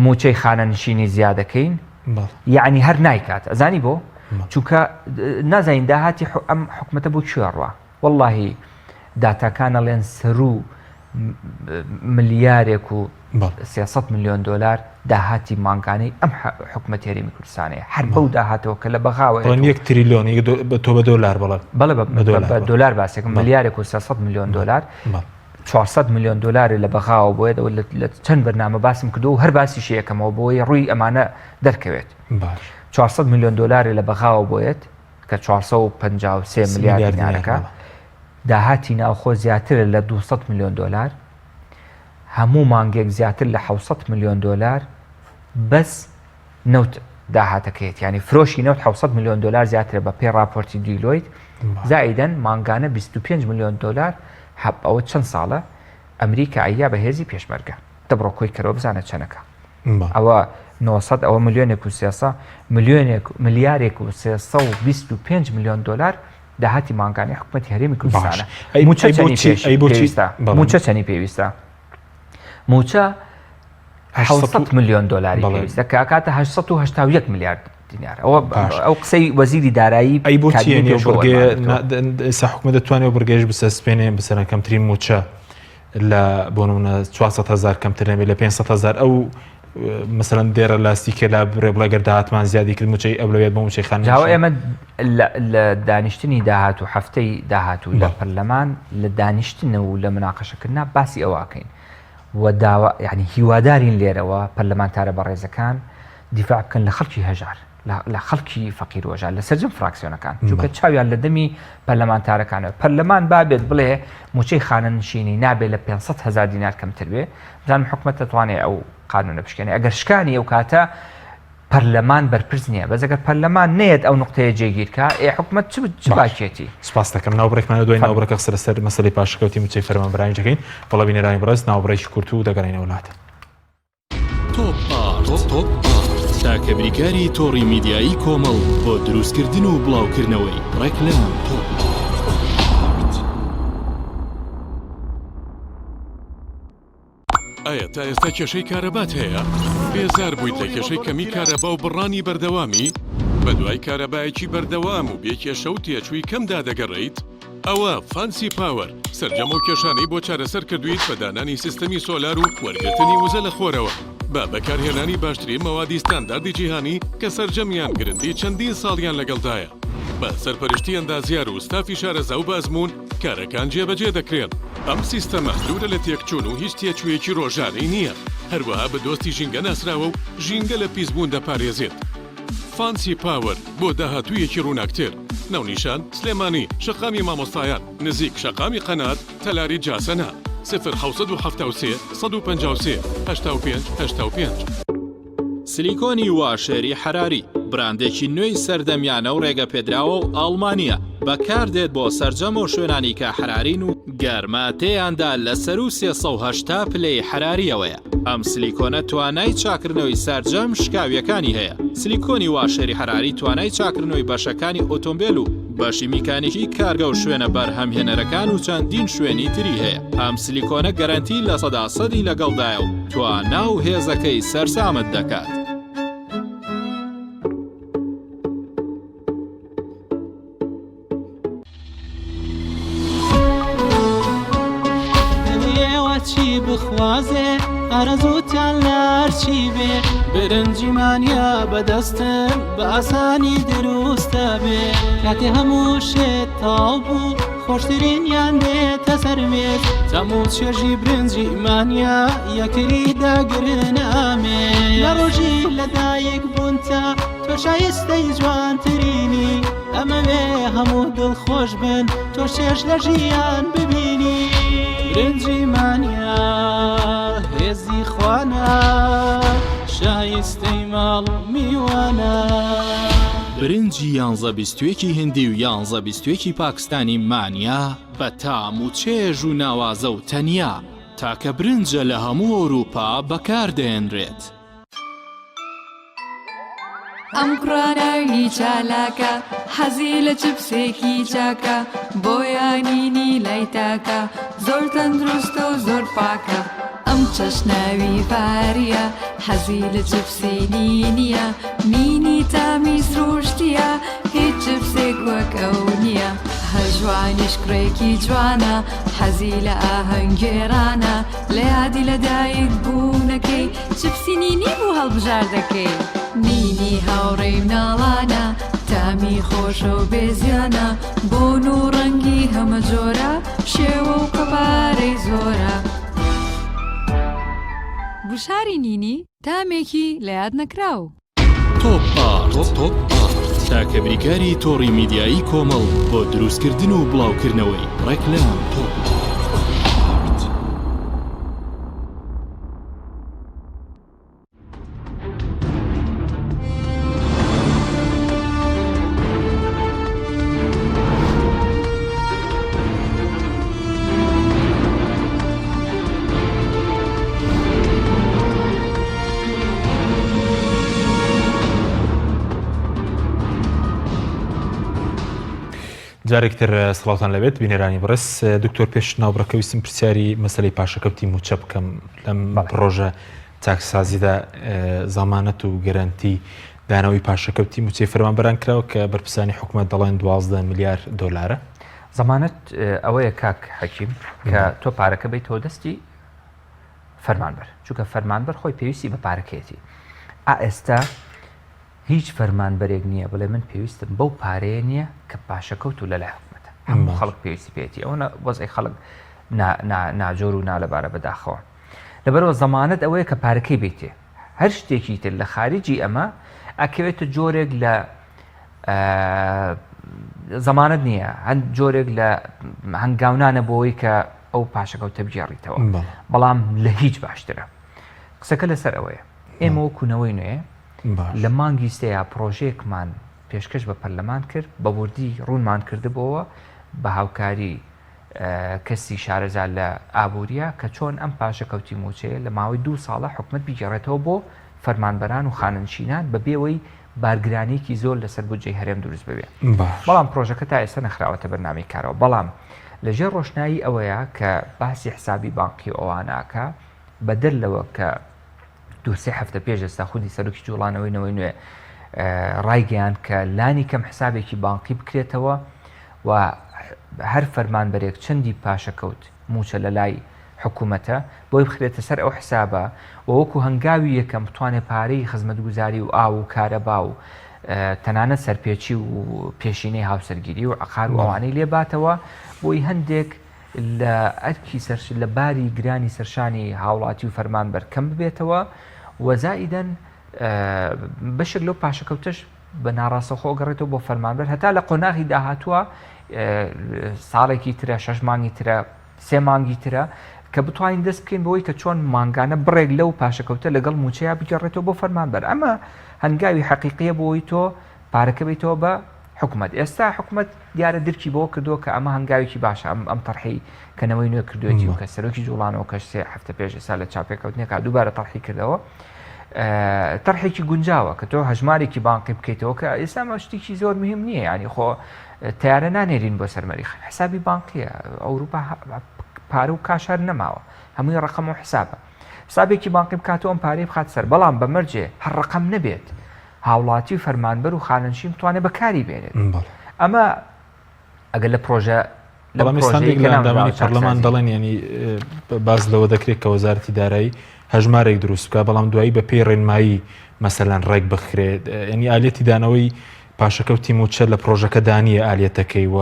موچەی خانەنشینی زیادەکەین یعنی هەر نایکات ئەزانی بۆ چونکە نازانین داهاتی ئەم حکومەتە بۆ کوێ ڕوا وەڵاهی داتاکان ئەڵێن سەروو ملیارێک و 300 ملیۆن دۆلار داهاتی مانگانەی ئەم حکومەت هەرێمی کوردستانەیە هەر بەو داهاتەوە کە لە بەغاوە یەک تریلیۆن تۆ بە دۆلار بەڵێ بەڵێ بە دۆلار باسێکم ملیارێک و 300 ملیۆن دۆلار 400 ملیۆن دلاری لە بەغاوە بۆیە لە چەند بەرنامە باسم کردو و هەر باسیشی یەکەمەوە بۆی ڕووی ئەمانە دەرکەوێت 400 ملیۆن دلاری لە بەغاوە بۆیەت کە 453 ملیار دینارەکە داهاتی ناوخۆ زیاترە لە 200 ملیۆن دۆلار هەموو مانگێک زیاتر لە 600 ملیۆن دۆلار بەس نەوت داهاتەکەیت ینی فرۆشی نەوت 600 ملیۆن دۆلار زیاترە بە پێی راپۆرتی دیلۆیت زائیدەن مانگانە 25 ملیۆن دۆلار هەب ئەوە چەند ساڵە ئەمریکا ئەیا بە هێزی پێشمەرگە دەبڕۆ کۆی کەرەوە بزانە چەنەکە ئەوە 900 ئەوە ملیۆنێک و سێسە ملیۆنێک ملیارێک و 325 ملیۆن دلار داهاتی مانگانی حکوومەتی هەرێمی کوردستانە موچە پێویستە موچە چەنی پێویستە موچە 600 ملیۆن دلاری پێویستە کە کاتە 881 میلیارد دینار ئەوە ئەو قسەی وەزیری دارایی ئەی بۆچی ئێستا حکومەت دەتوانێت بڕگەیش بسەسپێنێ بسەرە کەمترین موچە لە بۆ نمونە 400 هزار کەمتر نەبێت لە 500 هزار ئەو مثلەن دێرە لاستیکە لا بڕێ بڵێ گەر داهاتمان زیادی کرد موچەی ئەولەویەت بۆ موچەی خان جاوە ئێمە لە دانیشتنی داهات و هەفتەی داهاتوو لە پەرلەمان لە دانیشتن و لە مناقەشەکردنا باسی ئەوەکەین و داوا یعنی هیوادارین لێرەوە پەرلەمانتارە بەڕێزەکان دیفاع بکەن لە خەڵکی هەژار. لە خەڵکی فەقیر و هەژار لە سەرجەم فراکسیۆنەکان چونکە چاویان لە دەمی پەرلەمانتارەکانە پەرلەمان بابێت بڵێ موچەی خانەنشینی نابێت لە 500 هزار دینار کەمتر بێ بزانم حکومەت دەتوانێت ئەو قانونە بشکێنێ ئەگەر شکانی ئەو کاتە پەرلەمان بەرپرس نییە بەس ئەگەر پەرلەمان نەیەت ئەو نقطەیە جێگیرکە ئێ حکومەت چ چ باکێتی سپاس دەکەم ناوبڕێکمان دوای ناوبڕەکە قسە لەسەر مەسەلەی پاشەکەوتی موچەی فەرمانبەرانی دەکەین بەڵێ بینەرانی بەڕێز ناوبڕێکی کورت و دەگەڕێینەوە لاتان. تۆپ ئارت تۆپ ئارت تاکە بریکاری تۆڕی میدیایی کۆمەڵ بۆ دروستکردن و بڵاوکردنەوەی ڕێکلام. تۆپ ئارت. ئایا تا ئێستا کێشەی کارەبات هەیە؟ بێزار بوویت لە کێشەی کەمی کارەبا و بڕانی بەردەوامی؟ بەدوای کارەبایەکی بەردەوام و بێ کێشە و تێچووی کەمدا دەگەڕێیت؟ ئەوە فانسی پاوەر سەرجەم ئەو کێشانەی بۆ چارەسەر کردوویت بە دانانی سیستەمی سۆلار و وەرگرتنی وزە لە خۆرەوە بە بەکارهێنانی باشترین مەوادی ستانداردی جیهانی کە سەرجەمیان گرنتی چەندین ساڵیان لەگەڵدایە بە سەرپەرشتی ئەندازیار و ستافی شارەزا و بە ئەزموون کارەکان جێبەجێ دەکرێن. ئەم سیستەمە دوورە لە تێکچوون و هیچ تێچوویەکی ڕۆژانەی نییە، هەروەها بە دۆستی ژینگە ناسراوە و ژینگە لە پیسبوون دەپارێزێت. فانسی پاوەر بۆ داهاتوویەکی ڕووناکتر. ناونیشان، سلێمانی، شەقامی مامۆستایان، نزیک شەقامی قەنات، تەلاری جاسەنە. 0773 153 85 85. سلیکۆنی واشێری حەراری، براندێکی نوێی سەردەمیانە و ڕێگەپێدراوە و ئەڵمانییە، بەکاردێت بۆ سەرجەم ئەو شوێنانی کە حەرارین و گەرما تێیاندا لە سەروو 380 پلەی حەرارییەوەیە. ئەم سلیکۆنە توانای چاکردنەوەی سەرجەم شکاوییەکانی هەیە. سلیکۆنی واشێری حەراری توانای چاکردنەوەی بەشەکانی ئۆتۆمبێل و بەشی میکانیکی کارگە و شوێنە بەرهەمهێنەرەکان و چەندین شوێنی تری هەیە. ئەم سلیکۆنە گەرەنتی لە سەدا سەدی لەگەڵدایە و توانا و هێزەکەی سەرسامت دەکات. ئێوە چی بخوازێ ئارەزووتان لارچی بێ برنجی مانیا بەدەستم بە ئاسانی دروستە بێ کاتێ هەموو شێت تاو بوو خۆشترینیان دێتە سەر مێز تەم و چێژی برنجی مانیا یەکتری دەگرن ئامێ لە ڕۆژی لەدایک بوونتا تۆ شایستەی جوانترینی ئەمەوێ هەموو دڵخۆش بن تۆ چێژ لە ژیان ببینی برنجی مانیا هێزی خوانە شایستەی ماڵ و میوانە. برنجی یانزە بیستویەکی هندی و یانزە بیستویەکی پاکستانی مانیا بە تام و چێژ و ناوازە و تەنیا تاکە برنجە لە هەموو ئەوروپا بەکار دەهێنرێت. ئەم کوڕە ناوی چالاکە حەزی لە چپسێکی چاکە بۆیانینی لای تاکە زۆر تەندروستە و زۆر پاکە ئەم چەش ناوی فاریە حەزی لە چپسی نینیە نینی تامی سروشتیە هیچ چپسێک وەک ئەو نییە هەژوانیش کوڕێکی جوانە حەزی لە ئاهەنگگێڕانە لە یادی لەدایک بوونەکەی چپسی نینی بوو هەڵبژاردەکەی. نینی هاوڕێی مناڵانە تامی خۆشە و بێزیانە بۆن و ڕەنگی هەمە جۆرە شێوە و قەبارەی زۆرە. گوشاری نینی تامێکی لە یاد نەکراو. تۆپ ئارت تۆپ ئارت تاکە بریکاری تۆڕی میدیایی کۆمەڵ بۆ دروستکردن و بڵاوکردنەوەی ڕێکلام. تۆپ ئارت. جارێک تر سڵاوتان لەبێت بینەرانی بەڕێز دکتۆر پێش ناوبڕەکە ویستم پرسیاری مەسلەی پاشەکەوتی موچە بکەم لەم پڕۆژە چاکسازیدا زامانەت و گەرەنتی دانەوەی پاشەکەوتی موچەی فەرمانبەران کراوە کە بەرپرسانی حکومەت دەڵێن 12 ملیار دۆلارە. زەمانەت ئەوەیە کاک حەکیم کە تۆ پارەکە بیتەوە دەستی فەرمانبەر چونکە فەرمانبەر خۆی پێویستی بە پارەکەیەتی ئا ئێستا هیچ فەرمانبەرێک نییە بڵێ من پێویستم بەو پارەیە نییە کە پاشەکەوت و لەلای حکومەتە هەموو خەڵک پێویستی پێێتی ئەوە وەزعی خەڵک ناجۆر و نالەبارە بەداخەوە لەبەرەوە زەمانەت ئەوەیە کە پارەکەی بیتێ. هەر شتێکی تر لە خارجی ئەمە ئەکەوێتە جۆرێک لە زەمانەت نییە هەند جۆرێک لە هەنگاونانە بۆی کە ئەو پاشەکەوتە بگێڕیتەوە بەڵام لە هیچ باشترە قسەکە لەسەر ئەوەیە ئێمە وەکو نەوەی نوێ لە مانگی سێیا پرۆژەیەکمان پێشکەش بە پەرلەمان کرد بە وردی ڕوونمان کردبەوە بە هاوکاری کەسی شارەزا لە ئابووریە کە چۆن ئەم پاشەکەوتی مووچەیە لە ماوەی دوو ساڵە حکومەت بیگێڕێتەوە بۆ فەرمانبەران و خانەنشینان بە بێوەی بارگرانیەکی زۆر لەسەر بودجەی هەرێم دروست ببێ بەڵام پرۆژەکە تا ئێستا نەخراوەتە بەرنامەی کارەوە بەڵام لەژێر ڕۆشنایی ئەوەیە کە باسی حسابی بانقی و ئەواناکە بەدەر لەوە کە دوو سێ هەفتە پێش ئێستا خودی سەرۆکی جوڵانەوەی نەوەی نوێ ڕایگەیاند کە لانی کەم حسابێکی بانقی بکرێتەوە و هەر فەرمانبەرێک چەندی پاشەکەوت مووچە لە لای حکوومەتە بۆی بخرێتە سەر ئەو حسابە و وەکو هەنگاوی یەکەم بتوانێت پارەی خزمەتگوزاری و ئاو و کارەبا و تەنانەت سەرپێچی و پێشینەی هاوسەرگیری و عقار و ئەوانەی لێ باتەوە بۆی هەندێک لە ئەرکی سەر لە باری گرانی سەرشانی هاوڵاتی و فەرمانبەر کەم ببێتەوە و زائیدەن بەشێک لەو پاشەکەوتەش بە ناڕاستەوخۆ گەڕێتەوە بۆ فەرمانبەر هەتا لە قۆناغی داهاتووە ساڵێکی ترە شەش مانگی ترە سێ مانگی ترە کە بتوانین دەست بکەین بەوەی کە چۆن مانگانە بڕێک لەو پاشەکەوتە لەگەڵ موچەیە بگەڕێتەوە بۆ فەرمانبەر ئەمە هەنگاوی حەقیقیە بۆی تۆ پارەکە بیتەوە بە حکومەت ئێستا حکومەت دیارە درکی بەوە کردووە کە ئەمە هەنگاوێکی باشە ئەم ئەم تەرحی کە نەوەی نوێ کردوێتی و کە سەرۆکی جوڵانەوە کەش سێ هەفتە پێش ئێستا لە چاپێکەوتنێکا دووبارە تەرحی کردەوە تەرحێکی گونجاوە کە تۆ هەژمارێکی بانقی بکەیتەوە کە ئێستا ئەمە شتێکی زۆر مهم نییە ینی خۆ تیارە نانێرین بۆ سەر مەریخ حسابی بانقیە ئەوروپا پارە و کاشار نەماوە هەمووی ڕقم و حسابە حسابێکی بانقی بکاتەوە ئەم پارەی بخات سەر بەڵام بە مەرجێ هەر ڕقم نەبێت هاوڵاتی و فەرمانبەر و خانەنشین بتوانێت بەکاری بێنێت ئەمە ئەگەر لە پرۆژە بەڵام ئێستا هەندێک لە ئەندامانی پەرلەمان دەڵێن ینی باز لەوە دەکرێت کە وەزارەتی دارایی هەژمارێک دروست بکە بەڵام دوایی بە پێی ڕێنمایی مەسەلەن ڕێک بخرێت ینی ئالەتی دانەوەی پاشەکەوتی موچە لە پرۆژەکەدا نییە ئالیەتەکەی و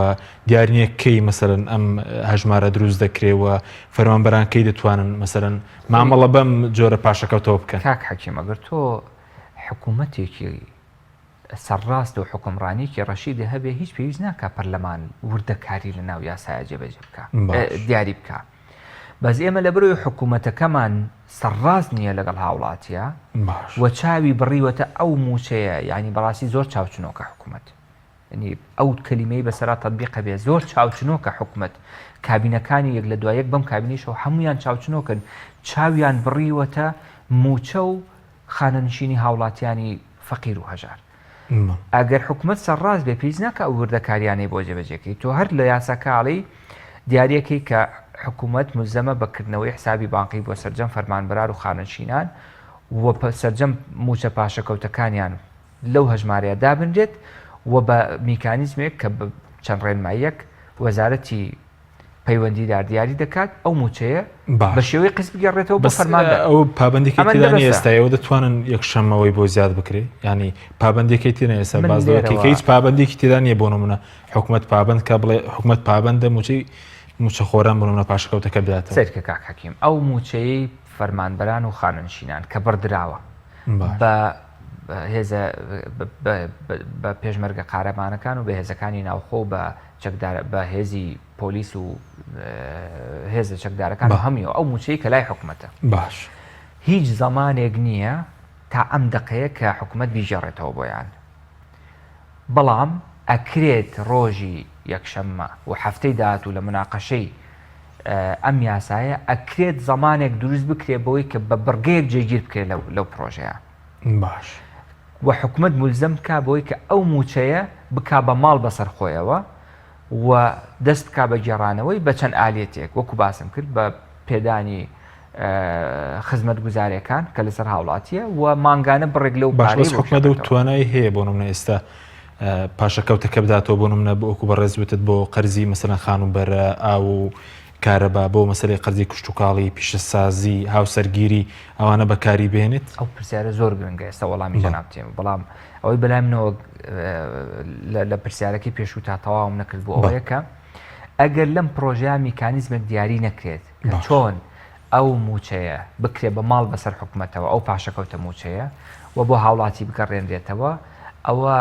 دیار نییە کەی مەسەلەن ئەم هەژمارە دروست دەکرێ و فەرمانبەران کەی دەتوانن مەسەلەن مامەڵە بەم جۆرە پاشەکەوتەوە بکەن. کاک حەکیم ئەگەر تۆ حکوومەتێکی سەرڕاست و حوکمڕانیەکی ڕەشیدی هەبێ هیچ پێویست ناکا پەرلەمان وردەکاری لە ناو یاسایە جێبەجێ بکا دیاری بکا بەس ئێمە لە بەرەوەی حکوومەتەکەمان سەرڕاست نییە لەگەڵ هاوڵاتیە و چاوی بڕیوەتە ئەو موچەیە یعنی بەڕاستی زۆر چاوچنۆکە حکوومەت ینی ئەو کەلیمەی بەسەرا تەتبیقە بێ زۆر چاوچنۆکە حکومەت کابینەکانی یەک لە دوای یەک بەم کابینیشەوە هەمویان چاوچنۆکن چاویان بڕیوەتە موچە و خانەنشینی هاوڵاتیانی فەقیر و هەژار. ئەگەر حکومەت سەرڕاست بێ پێویست ناکا ئەو وردەکاریانەی بۆ جێبەجێکەی تۆ هەر لە یاساکە ئەڵێی دیاریەکەی کە حکومەت ملزەمە بە کردنەوەی حسابی بانقی بۆ سەرجەم فەرمانبەرار و خانەنشینان و سەرجەم موچە پاشەکەوتەکانیان لەو هەژمارەیە دابنرێت و بە میکانیزمێک کە چەند ڕێنماییەک وەزارەتی پەیوەندیدار دیاری دەکات ئەو مووچەیە بە شێوەی قیست بگەڕێتەوە بۆ فەرمانبەر. ئەو پابەندێکی تێدا نییە ئێستا ئێوە دەتوانن یەکشەممەوەی بۆ زیاد بکرێ ینی پابەندێکی تێ ئێستا باز لەوە کە هیچ پابەندێکی تێدا نییە بۆ نمونە حکومەت پابند کە بڵێ حکومەت پابندە موچەی موچەخۆران بۆ نمونە پاشەکەوتەکە بداتەوە. سەیرکە کاک حەکیم ئەو موچەیەی فەرمانبەران و خانەنشینان کە بڕدراوە بە هێزە بە پێشمەرگە قارەمانەکان و بە هێزەکانی ناوخۆ بە چەکدار بە هێزی پۆلیس و هێزە چەکدارەکان و هەموو ئەو موچەی کە لای حکومەتە باش هیچ زەمانێک نییە تا ئەم دقەیە کە حکومەت بیگەڕێتەوە بۆیان بەڵام ئەکرێت ڕۆژی یەکشەممە و هەفتەی داهاتوو لە مناقەشەی ئەم یاسایە ئەکرێت زەمانێک دروست بکرێت بەوەی کە بە بڕگەیەک جێگیر بکرێت لەو پرۆژەیە باش و حکومەت مولزەم بکا بەوەی کە ئەو مووچەیە بکا بە ماڵ بەسەر خۆیەوە و دەست بکا بە گێڕانەوەی بە چەند ئالیەتێک وەکو باسم کرد بە پێدانی خزمەتگوزارەکان کە لەسەر هاوڵاتیە و مانگانە بڕێک لەو باش بەس حکومەت و توانای هەیە بۆ نمونە ئێستا پاشەکەوتەکە بداتەوە بۆ نمونە بۆ وەکو بەڕێز وتت بۆ قەرزی مەسەلەن خانووبەرە ئاو و کارەبا بۆ مەسەلەی قەرزی کشتوکاڵی، پیشەسازی، هاوسەرگیری ئەوانە بەکاری بهێنێت؟ ئەو پرسیارە زۆر گرنگە ئێستا وەڵامی جەنابت تێم بەڵام ئەوەی بەلای منەوە لە پرسیارەکەی پێشوو تا تەواوم نەکرد بۆ ئەوەیە کە ئەگەر لەم پرۆژەیە میکانیزمێک دیاری نەکرێت کە چۆن ئەو مووچەیە بکرێ بە ماڵ بەسەر حکومەتەوە ئەو پاشەکەوتە مووچەیە و بۆ هاوڵاتی بگەڕێنرێتەوە ئەوە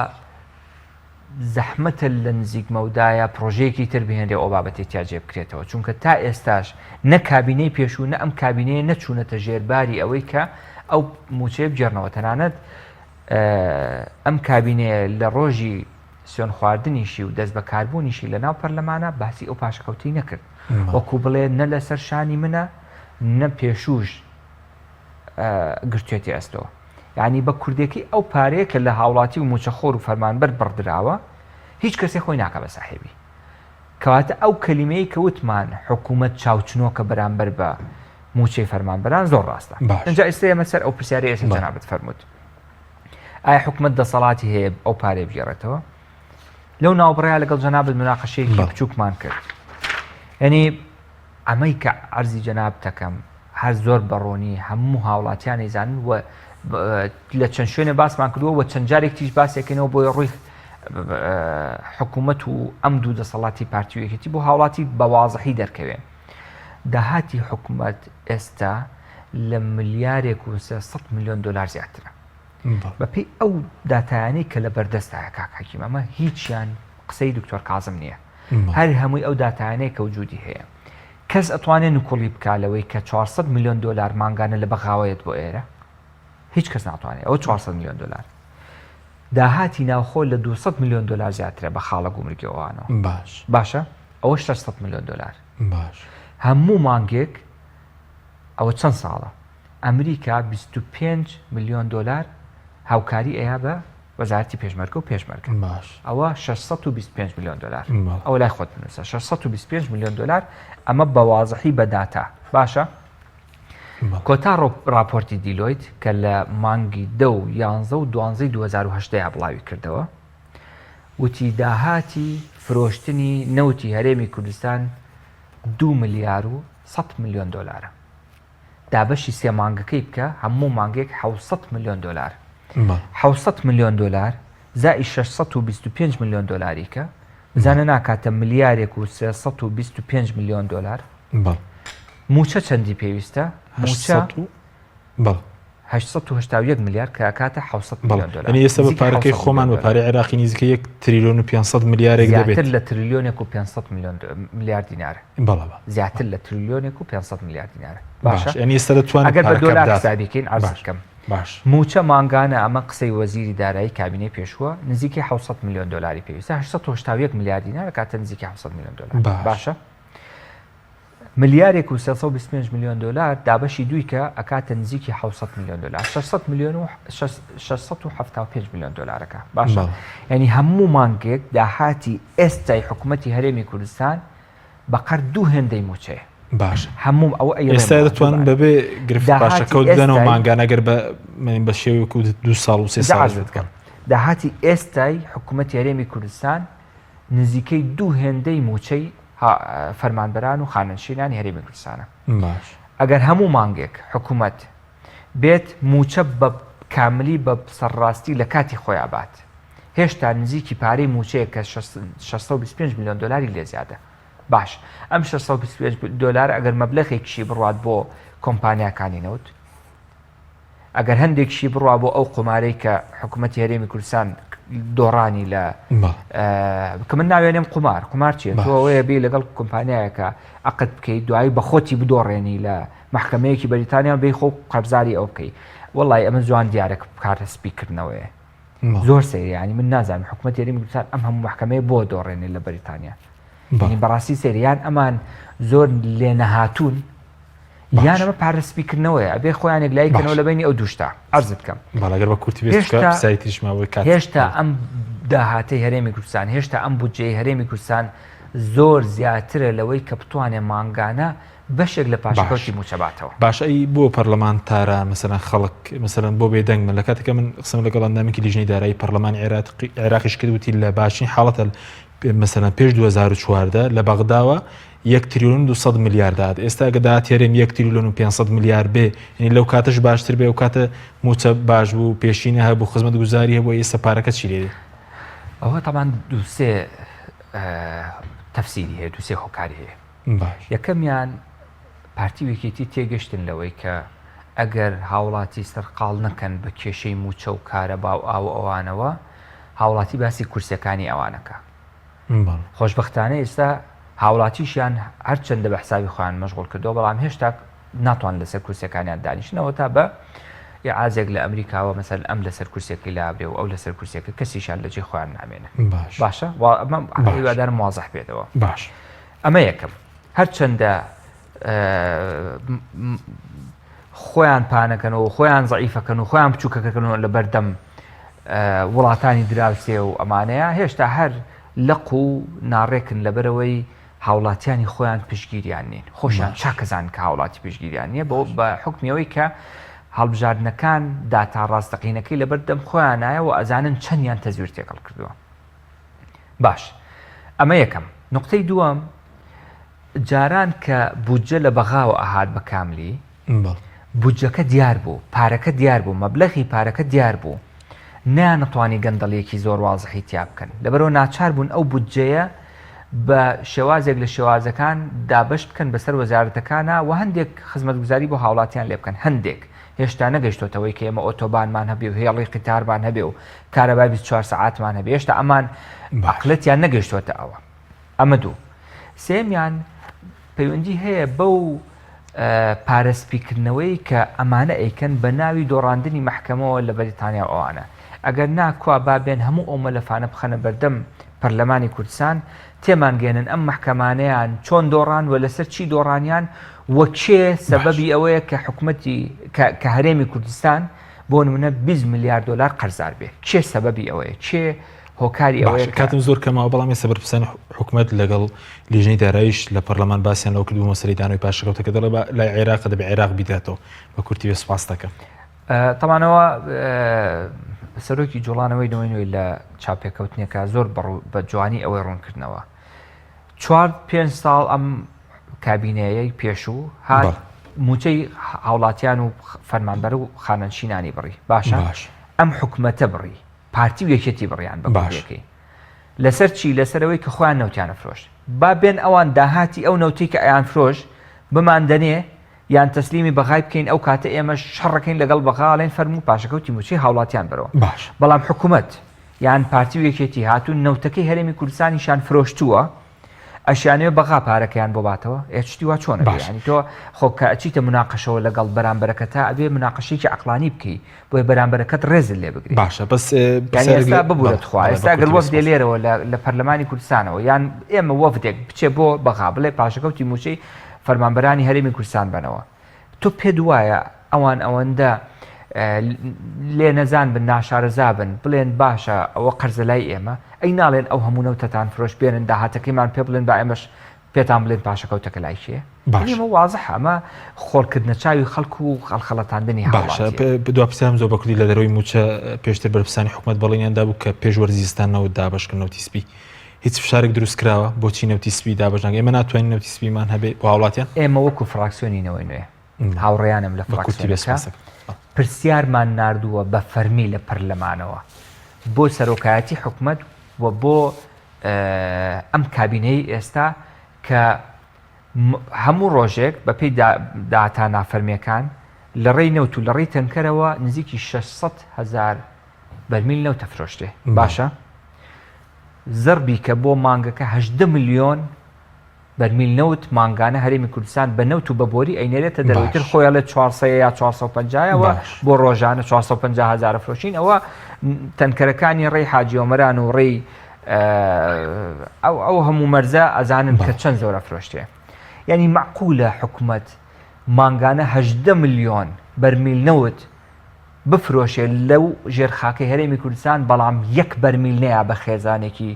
زەحمەتە لە نزیک مەودایە پرۆژەیەکی تر بهێنرێ ئەو بابەتی تیا جێ بکرێتەوە چونکە تا ئێستاش نە کابینەی پێشوو نە ئەم کابینەیە نەچوونەتە ژێرباری ئەوەی کە ئەو مووچەیە بگێڕنەوە تەنانەت ئەم کابینەیە لە ڕۆژی سوێن خواردنیشی و دەست بەکاربوونیشی لە ناو پەرلەمانە باسی ئەو پاشەکەوتەی نەکرد وەکو بڵێ نە لەسەر شانی منە نە پێشووش گرتوێتی ئەستۆ یعنی بە کوردێکی ئەو پارەیە کە لە هاوڵاتی و موچەخۆر و فەرمانبەر بڕدراوە هیچ کەسێ خۆی ناکە بە ساحێبی کەواتە ئەو کەلیمەیە کە وتمان حکوومەت چاوچنۆکە بەرامبەر بە موچەی فەرمانبەران زۆر ڕاستە اینجا ئێستا ئێمە سەر ئەو پرسیارەی ئێستا جەنابت فەرمووت ئایا حکومەت دەسەڵاتی هەیە ئەو پارەیە بگێڕێتەوە؟ لەو ناوبڕەیە لەگەڵ جەنابت مناقەشەیەکی بچووکمان کرد. یعنی ئەمەی کە عەرزی جەنابتەکەم هەر زۆر بەڕۆنی هەموو هاوڵاتیانی زانن و لە چەند شوێنێ باسمان کردووە و چەند جارێک تیش باسێکەکەینەوە بۆی ڕووی حکوومەت و ئەم دوو دەسەڵاتی پارتی و یەکێتی بۆ هاوڵاتی بە وازحی دەرکەوێ داهاتی حکوومەت ئێستا لە ملیارێک و 300 میلیۆن دلار زیاترە بەپێی ئەو داتایانەی کە لە بەردەستایە کاک حەکیم ئەمە هیچیان قسەی دکتۆر کازم نییە هەر هەمووی ئەو داتایانەیە کە وجودی هەیە کەس ئەتوانێت نکوڵی بکا لەوەی کە 400 میلیۆن دلار مانگانە لە بەغاوەیەت بۆ ئێرە هیچ کەس ناتوانێت ئەو 400 میلیۆن دلار داهاتی ناوخۆ لە 200 میلیۆن دلار زیاترە بە خاڵە گومرگیەوەوانەوە باش باشە ئەوە 600 میلیۆن دلار باش هەموو مانگێک ئەوە چەند ساڵە ئەمریکا 25 ملیۆن دۆلار هاوکاری ئەیا بە وەزارەتی پێشمەرگە و پێشمەرگە باش ئەوە 625 ملیۆن دۆلار بەڵێ. ئەوە لای خۆت بنووسە 625 ملیۆن دۆلار ئەمە بە وازحی بە داتا باشە بەڵێ. کۆتا ڕۆ- ڕاپۆرتی دیلۆیت کە لە مانگی دە و یانزە و دوانزەی 2018 بڵاوی کردەوە وتی داهاتی فرۆشتنی نەوتی هەرێمی کوردستان دوو ملیار و 100 ملیۆن دۆلارە دابەشی سێ مانگەکەی بکە هەموو مانگێک 700 ملیۆن دۆلار 700 ملیۆن دۆلار زائی 625 ملیۆن دۆلاری کە بزانە ناکاتە ملیارێک و 325 ملیۆن دۆلار موچە چەندی پێویستە موچە 881 ملیار کە ئەکاتە 700 ملیۆن دۆلار. یانی ئێستا بە پارەکەی خۆمان بە پارەی عێراقی نزیکەی یەک تریلیۆن و 500 ملیارێک دەبێت. زیاتر لە تریلیۆنێک و 500 ملیۆن ملیار دینار. بەڵێ بەڵێ. زیاتر لە تریلیۆنێک و 500 ملیار دینار. باشە یانی ئێستا دەتوانێت ئەگەر بە دۆلار حسابی کەین عەرز بکەم. باش. مووچە مانگانە ئەمە قسەی وەزیری دارایی کابینەی پێشووە نزیکەی 700 ملیۆن دۆلاری پێویستە 881 ملیار دینار ئەکاتە نزیکەی 700 ملیۆن دۆلار. باشە. ملیارێک و 325 ملیۆن دۆلار دابەشی دووی کە ئەکاتە نزیکی 700 ملیۆن دۆلار 600 ملیۆن و 675 ملیۆن دۆلارەکە باشە یعنی هەموو مانگێک داهاتی ئێستای حکوومەتی هەرێمی کوردستان بەقەر دوو هێندەی موچەیە باش هەموو ئەوە ئێستا دەتوانن بەبێ گرفت باشەکەوت بدەنەوە مانگانە گەر بە بە شێوەیەک و دو ساڵ و سێ ساڵ بکەم داهاتی ئێستای حکوومەتی هەرێمی کوردستان نزیکەی دوو هێندەی موچەی فەرمانبەران و خانەنشینانی هەرێمی کوردستانە. باش. ئەگەر هەموو مانگێک حکومەت بێت مووچە بە کاملی بە سەرڕاستی لە کاتی خۆیا بات هێشتا نزیکی پارەی مووچەیە کە 625 میلیۆن دۆلاری لێ زیادە. باش ئەم 625 دۆلار ئەگەر مەبلەغێکیشی بڕوات بۆ کۆمپانیاکانی نەوت ئەگەر هەندێکشی بڕوا بۆ ئەو قومارەی کە حکوومەتی هەرێمی کوردستان دۆڕانی لە کە من ناوێنێم قومار قومار چیە تۆ ئەوەیە بێ لەگەڵ کۆمپانیایەکە عقد بکەیت دوایی بە خۆتی بدۆڕێنی لە محکمەیەکی بەریتانیا بێ خۆ قەرزاری ئەو بکەیت وڵی ئەمە جوان دیارە کارە سپیکردنەوەیە زۆر سەیریانی من نازانم حکوومەت هەرێمی کوردستان ئەم هەموو محکمەیە بۆ دۆڕێنێ لە بەریتانیا بەڕاستی سەیریان ئەمان زۆر لێ نەهاتوون یان ئەمە پارە سپیکردنەوەیە ئەبێ خۆیان یەکلایی کەنەوە لە بەینی ئەو دوو شتە عەرزت بکەم. بەڵێ گەر بە کورتی بێت چونکە هێشتا پرسیاری تریش ماوە کات هێشتا ئەم داهاتەی هەرێمی کوردستان هێشتا ئەم بودجەی هەرێمی کوردستان زۆر زیاترە لەوەی کە بتوانێ مانگانە بەشێک لە باش پاشەکەوتی مووچە باتەوە. باش ئەی بۆ پەرلەمانتاران مەسەلەن خەڵک مەسەلەن بۆ بێدەنگ من لە کاتێکە من قسەم لەگەڵ ئەندامێکی لیژنەی دارایی پەرلەمانی عێراقی عێراقیش کرد وتی لە باشترین حاڵەتە مەسەلەن پێش 2014 لە بەغداوە یەک تریلیۆن و 200 ملیار داهات ئێستا ئەگە داهاتی هەرێم یەک تریلیۆن و 500 ملیار بێ یعنی لەو کاتەش باشتر بێ ئەو کاتە مووچە باش بوو پێشینە هەبوو خزمەتگوزاری هەبوو ئێستا پارەکە چی لێ دێ؟ ئەوە تەبان دوو سێ تەفسیری هەیە دوو سێ هۆکاری هەیە باش یەکەمیان. پارتی و یەکێتی تێگەشتن لەوەی کە ئەگەر هاوڵاتی سەرقاڵ نەکەن بە کێشەی مووچە و کارەبا و ئاو و ئەوانەوە، هاوڵاتی باسی کورسیەکانی ئەوانەکا. خۆشبەختانە ئێستا هاوڵاتیشیان هەرچەندە بە حسابی خۆیان مەشغوڵ کردووە بەڵام هێشتا ناتوان لەسەر کورسیەکانیان دانیشنەوە تا بە ئیعازێک لە ئەمریکاوە مەسەل ئەم لەسەر کورسیەکەی لابرێ و ئەو لەسەر کورسیەکە کەسیشان لەجێی خۆیان نامێنن. باشە ئەمە هیوادارم وازح بێتەوە. باش. ئەمە یەکەم. هەرچەندە خۆیان پانەکەنەوە و خۆیان زەعیفەکەن و خۆیان بچووکەکەنەوە لە بەردەم وڵاتانی دراوسێ و ئەمانەیە هێشتا هەر لەق و ناڕێکن لەبەرەوەی هاوڵاتیانی خۆیان پشگیریان نین خۆشیان چاکەزان کە هاوڵاتی پشگیریان نییە بۆ بە حکمیەوەی کە هەڵبژاردنەکان داتا ڕاستەقینەکەی لەبەردەم خۆیانایە و ئەزانن چەندیان تەزویر تێکەڵ کردووە باش ئەمە یەکەم نقطەی دووەم جاران کە بودجە لە بەغاوە ئەهات بە کاملی بودجەکە دیار بوو پارەکە دیار بوو مەبلەغی پارەکە دیار بوو نەیانەتوانی گەندەڵیەکی زۆر وازحی تیا بکەن لەبەرەوە ناچار بوون ئەو بودجەیە بە شێوازێک لە شێوازەکان دابەش بکەن بەسەر وەزارەتەکانە و هەندێک خزمەتگوزاری بۆ هاوڵاتیان لێ بکەن هەندێک هێشتا نەگەیشتۆتەوەی کە ئێمە ئۆتۆبانمان هەبێ و هێڵی قیتارمان هەبێ و کارەبای 24 سەعاتمان هەبێ هێشتا ئەمان عەقلەتیان نەگەیشتۆتە ئەوە ئەمە دوو. سێیەمیان پەیوەندی هەیە بەو پارە سپیکردنەوەی کە ئەمانە ئەیکەن بە ناوی دۆڕاندنی مەحکەمەوە لە بەریتانیا و ئەوانە. ئەگەر نا کوا با بێن هەموو ئەو مەلەفانە بخەنە بەردەم پەرلەمانی کوردستان تێمانگەیەنن ئەم مەحکەمانەیان چۆن دۆڕان و لەسەر چی دۆڕانیان و کێ سەبەبی ئەوەیە کە حکومەتی کە هەرێمی کوردستان بۆ نمونە 20 ملیار دۆلار قەرزار بێ کێ سەبەبی ئەوەیە کێ هۆکاری ئەوەیە باشە کاتم زۆر کەماوە بەڵام ئێستا بەرپرسانی حکومەت لەگەڵ لیژنەی داراییش لە پەرلەمان باسیان لەوە کردبوو مەسەلەی دانەوەی پاشەکەوتەکە دەڵێ بە لای عێراق دەبێ عێراق بیداتەوە بە کورتی بێ سوپاس دەکەم. تەمانەوە سەرۆکی جوڵانەوەی نەوەی نوێی لە چاپێکەوتنێکە زۆر بە جوانی ئەوەی ڕوونکردنەوە چوار پێنج ساڵ ئەم کابینەیەی پێشوو هات موچەی هاوڵاتیان و فەرمانبەر و خانەنشینانی بڕی باشە ئەم حکومەتە بڕی پارتی و یەکێتی بڕیان بە کوردیەکەی لەسەر چی لەسەر ئەوەی کە خۆیان نەوتیان ئەفرۆشت با بێن ئەوان داهاتی ئەو نەوتەی کە ئەیان فرۆشت بمان دەنێ یان تەسلیمی بەغای بکەین ئەو کاتە ئێمەش شەڕەکەین لەگەڵ بەغا ئەڵێن فەرموو پاشەکەوتی موچەی هاوڵاتیان بەرەوە باش بەڵام حکومەت یان پارتی و یەکێتی هاتوون نەوتەکەی هەرێمی کوردستانیشان فرۆشتووە ئەشیانەوێ بەغا پارەکەیان بۆ باتەوە ئێ شتی وا چۆن ئەبێ یانی تۆ خۆ کە ئەچیتە مناقەشەوە لەگەڵ بەرامبەرەکەتا ئەبێ مناقەشەیەکی عەقڵانی بکەی بۆیە بەرامبەرەکەت ڕێزت لێ بگری باشە بەس یانی ئێستا ببورە تخوا ئێستا گەر وەفدێ لێرەوە لە پەرلەمانی کوردستانەوە یان ئێمە وەفدێک بچێ بۆ بەغا بڵێ پاشەکەوتی مووچەی فەرمانبەرانی هەرێمی کوردستان بەنەوە تۆ پێت وایە ئەوان ئەوەندە لێ نەزان بن ناشارەزا بن بڵێن باشە ئەوە قەرزە لای ئێمە ئەی ناڵێن ئەو هەموو نەوتەتان فرۆش بێنن داهاتەکەیمان پێ بڵێن با ئێمەش پێتان بڵێن پاشەکەوتەکە لای کێ باشە وازح ئەمە خۆڵکردنە چاوی خەڵک و خەڵخەڵەتاندنی باشە دو پرسیارم زۆر بە کوردی لە دەرەوەی موچە پێشتر بەرپرسانی حکومەت بەڵێنیان دابوو کە پێش وەرزی زستان نەوت دابەشکردن نەوتی سپی هیچ فشارێک دروست کراوە بۆچی نەوتی سپی دابەش ناکەن ئێمە ناتوانین نەوتی سپیمان هەبێ بۆ هاوڵاتیان؟ ئێمە وەکو فراکسیۆنی نەوەی نوێ هاوڕێیانم لە فراکسیۆنەکە پرسیارمان ناردووە بە فەرمی لە پەرلەمانەوە بۆ سەرۆکایەتی حکومەت و بۆ ئەم کابینەی ئێستا کە هەموو ڕۆژێک بەپێی داتا نافەرمیەکان لە ڕێی نەوت و لە ڕێی تەنکەرەوە نزیکی 600 هزار بەرمیل نەوتە فرۆشتێ باشە زەربی کە بۆ مانگەکە 18 ملیۆن بەرمیل نەوت مانگانە هەرێمی کوردستان بە نەوت و بە بۆری ئەینێرێتە دەرەوەی تر خۆی ئەڵێ 400 یا 450 ەوە بۆ ڕۆژانە 450 هەزارە فرۆشین ئەوە تەنکەرەکانی ڕێی حاجی ئۆمەران و ڕێی ئەو ئەو هەموو مەرزە ئەزانن کە چەند زۆرە فرۆشتێ یعنی معقولە حکومەت مانگانە 18 ملیۆن بەرمیل نەوت بفرۆشێ لەو ژێر خاکەی هەرێمی کوردستان بەڵام یەک بەرمیل نەیا بە خێزانێکی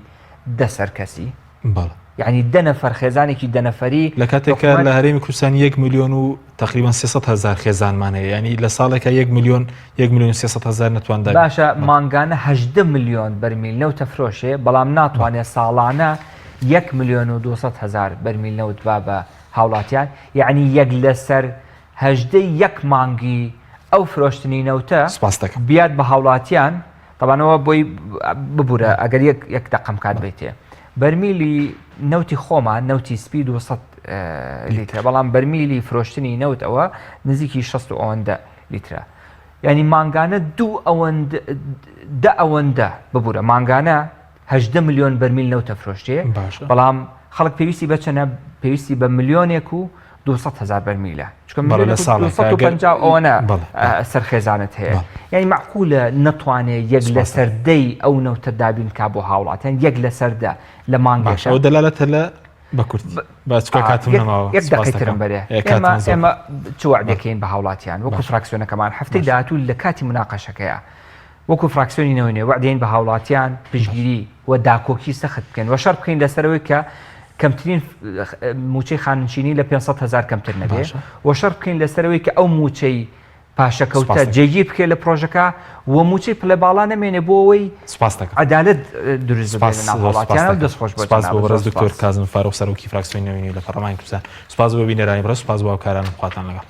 دە سەر کەسی بەڵێ. یعنی دە نەفەر خێزانێکی دە نەفەری لە کاتێکا حکومەت لە هەرێمی کوردستان یەک ملیۆن و تقریبا 300 هەزار خێزانمان هەیە یعنی لە ساڵێکا یەک ملیۆن یەک ملیۆن و 300 هەزار نەتوان دابین باشە مانگانە 18 ملیۆن بەرمیل نەوتە فرۆشێ بەڵام ناتوانێت ساڵانە یەک ملیۆن و 200 هەزار بەرمیل نەوت با بە هاوڵاتیان یعنی یەک لەسەر هەژدەی یەک مانگی ئەو فرۆشتنی نەوتە سپاست دەکەم. بیات بە هاوڵاتیان تەبعەن ئەوە بۆی ببورە ئەگەر یەک یەک دەقەم کات بیتێ بەرمیلی نەوتی خۆمان نەوتی سپی 200. لیترە بەڵام بەرمیلی فرۆشتنی نەوت ئەوە نزیکی 60 ئەوەندە لیترە یعنی مانگانە دوو ئەوەند دە ئەوەندە ببوورە مانگانە 18 ملیۆن بەرمیل نەوتە فرۆشتێ بەڵام خەڵک پێویستی بە چەنە پێویستی بە ملیۆنێک و 200 هزار بەرمیلە چونکە ملیۆن 250 ئەوەنە سەر خێزانت هەیە یعنی معقولە نەتوانێ یەک لەسەر دەی ئەو نەوتە دابین کا بۆ هاوڵاتیان یەک لەسەر دە لە مانگێک ئەو دەلالەتە لە بە کورت بە چکە کاتم نەماوە یەک دقەی ترم بەرێ ئێمە ئێمە چ وعدەکەین بە هاوڵاتیان وەکو فراکسیۆنەکەمان هەفتەی داهاتوو لە کاتی مناقەشەکەیە وەکو فراکسیۆنی نەوەی نوێ وەعدەین بە هاوڵاتیان پشتگیری و داکۆکی سەخت بکەین و شەڕ بکەین لەسەرەوەی کە کەمترین موچەی خاننشینی لە 500 هزار کەمتر نەبێ و شەڕ بکەین لەسەرەوەی کە ئەو موچەی پاشەکەوتە جێگیر بکرێت لە پرۆژەکە و موچەی پلە باڵا نەمێنێ بۆ ئەوەی عەدالەت دروست ببێت لە ناو هاوڵاتیان و دەست خۆش بۆ سپاس بۆ بەڕێز دکتۆر کازم فاروق سەرۆکی فراکسیۆنی نەوەی نوێ لە پەرلەمانی کوردستان سپاس بۆ بینەرانی بەڕێز سپاس بۆ هاوکارانم خواتان لەگەڵ.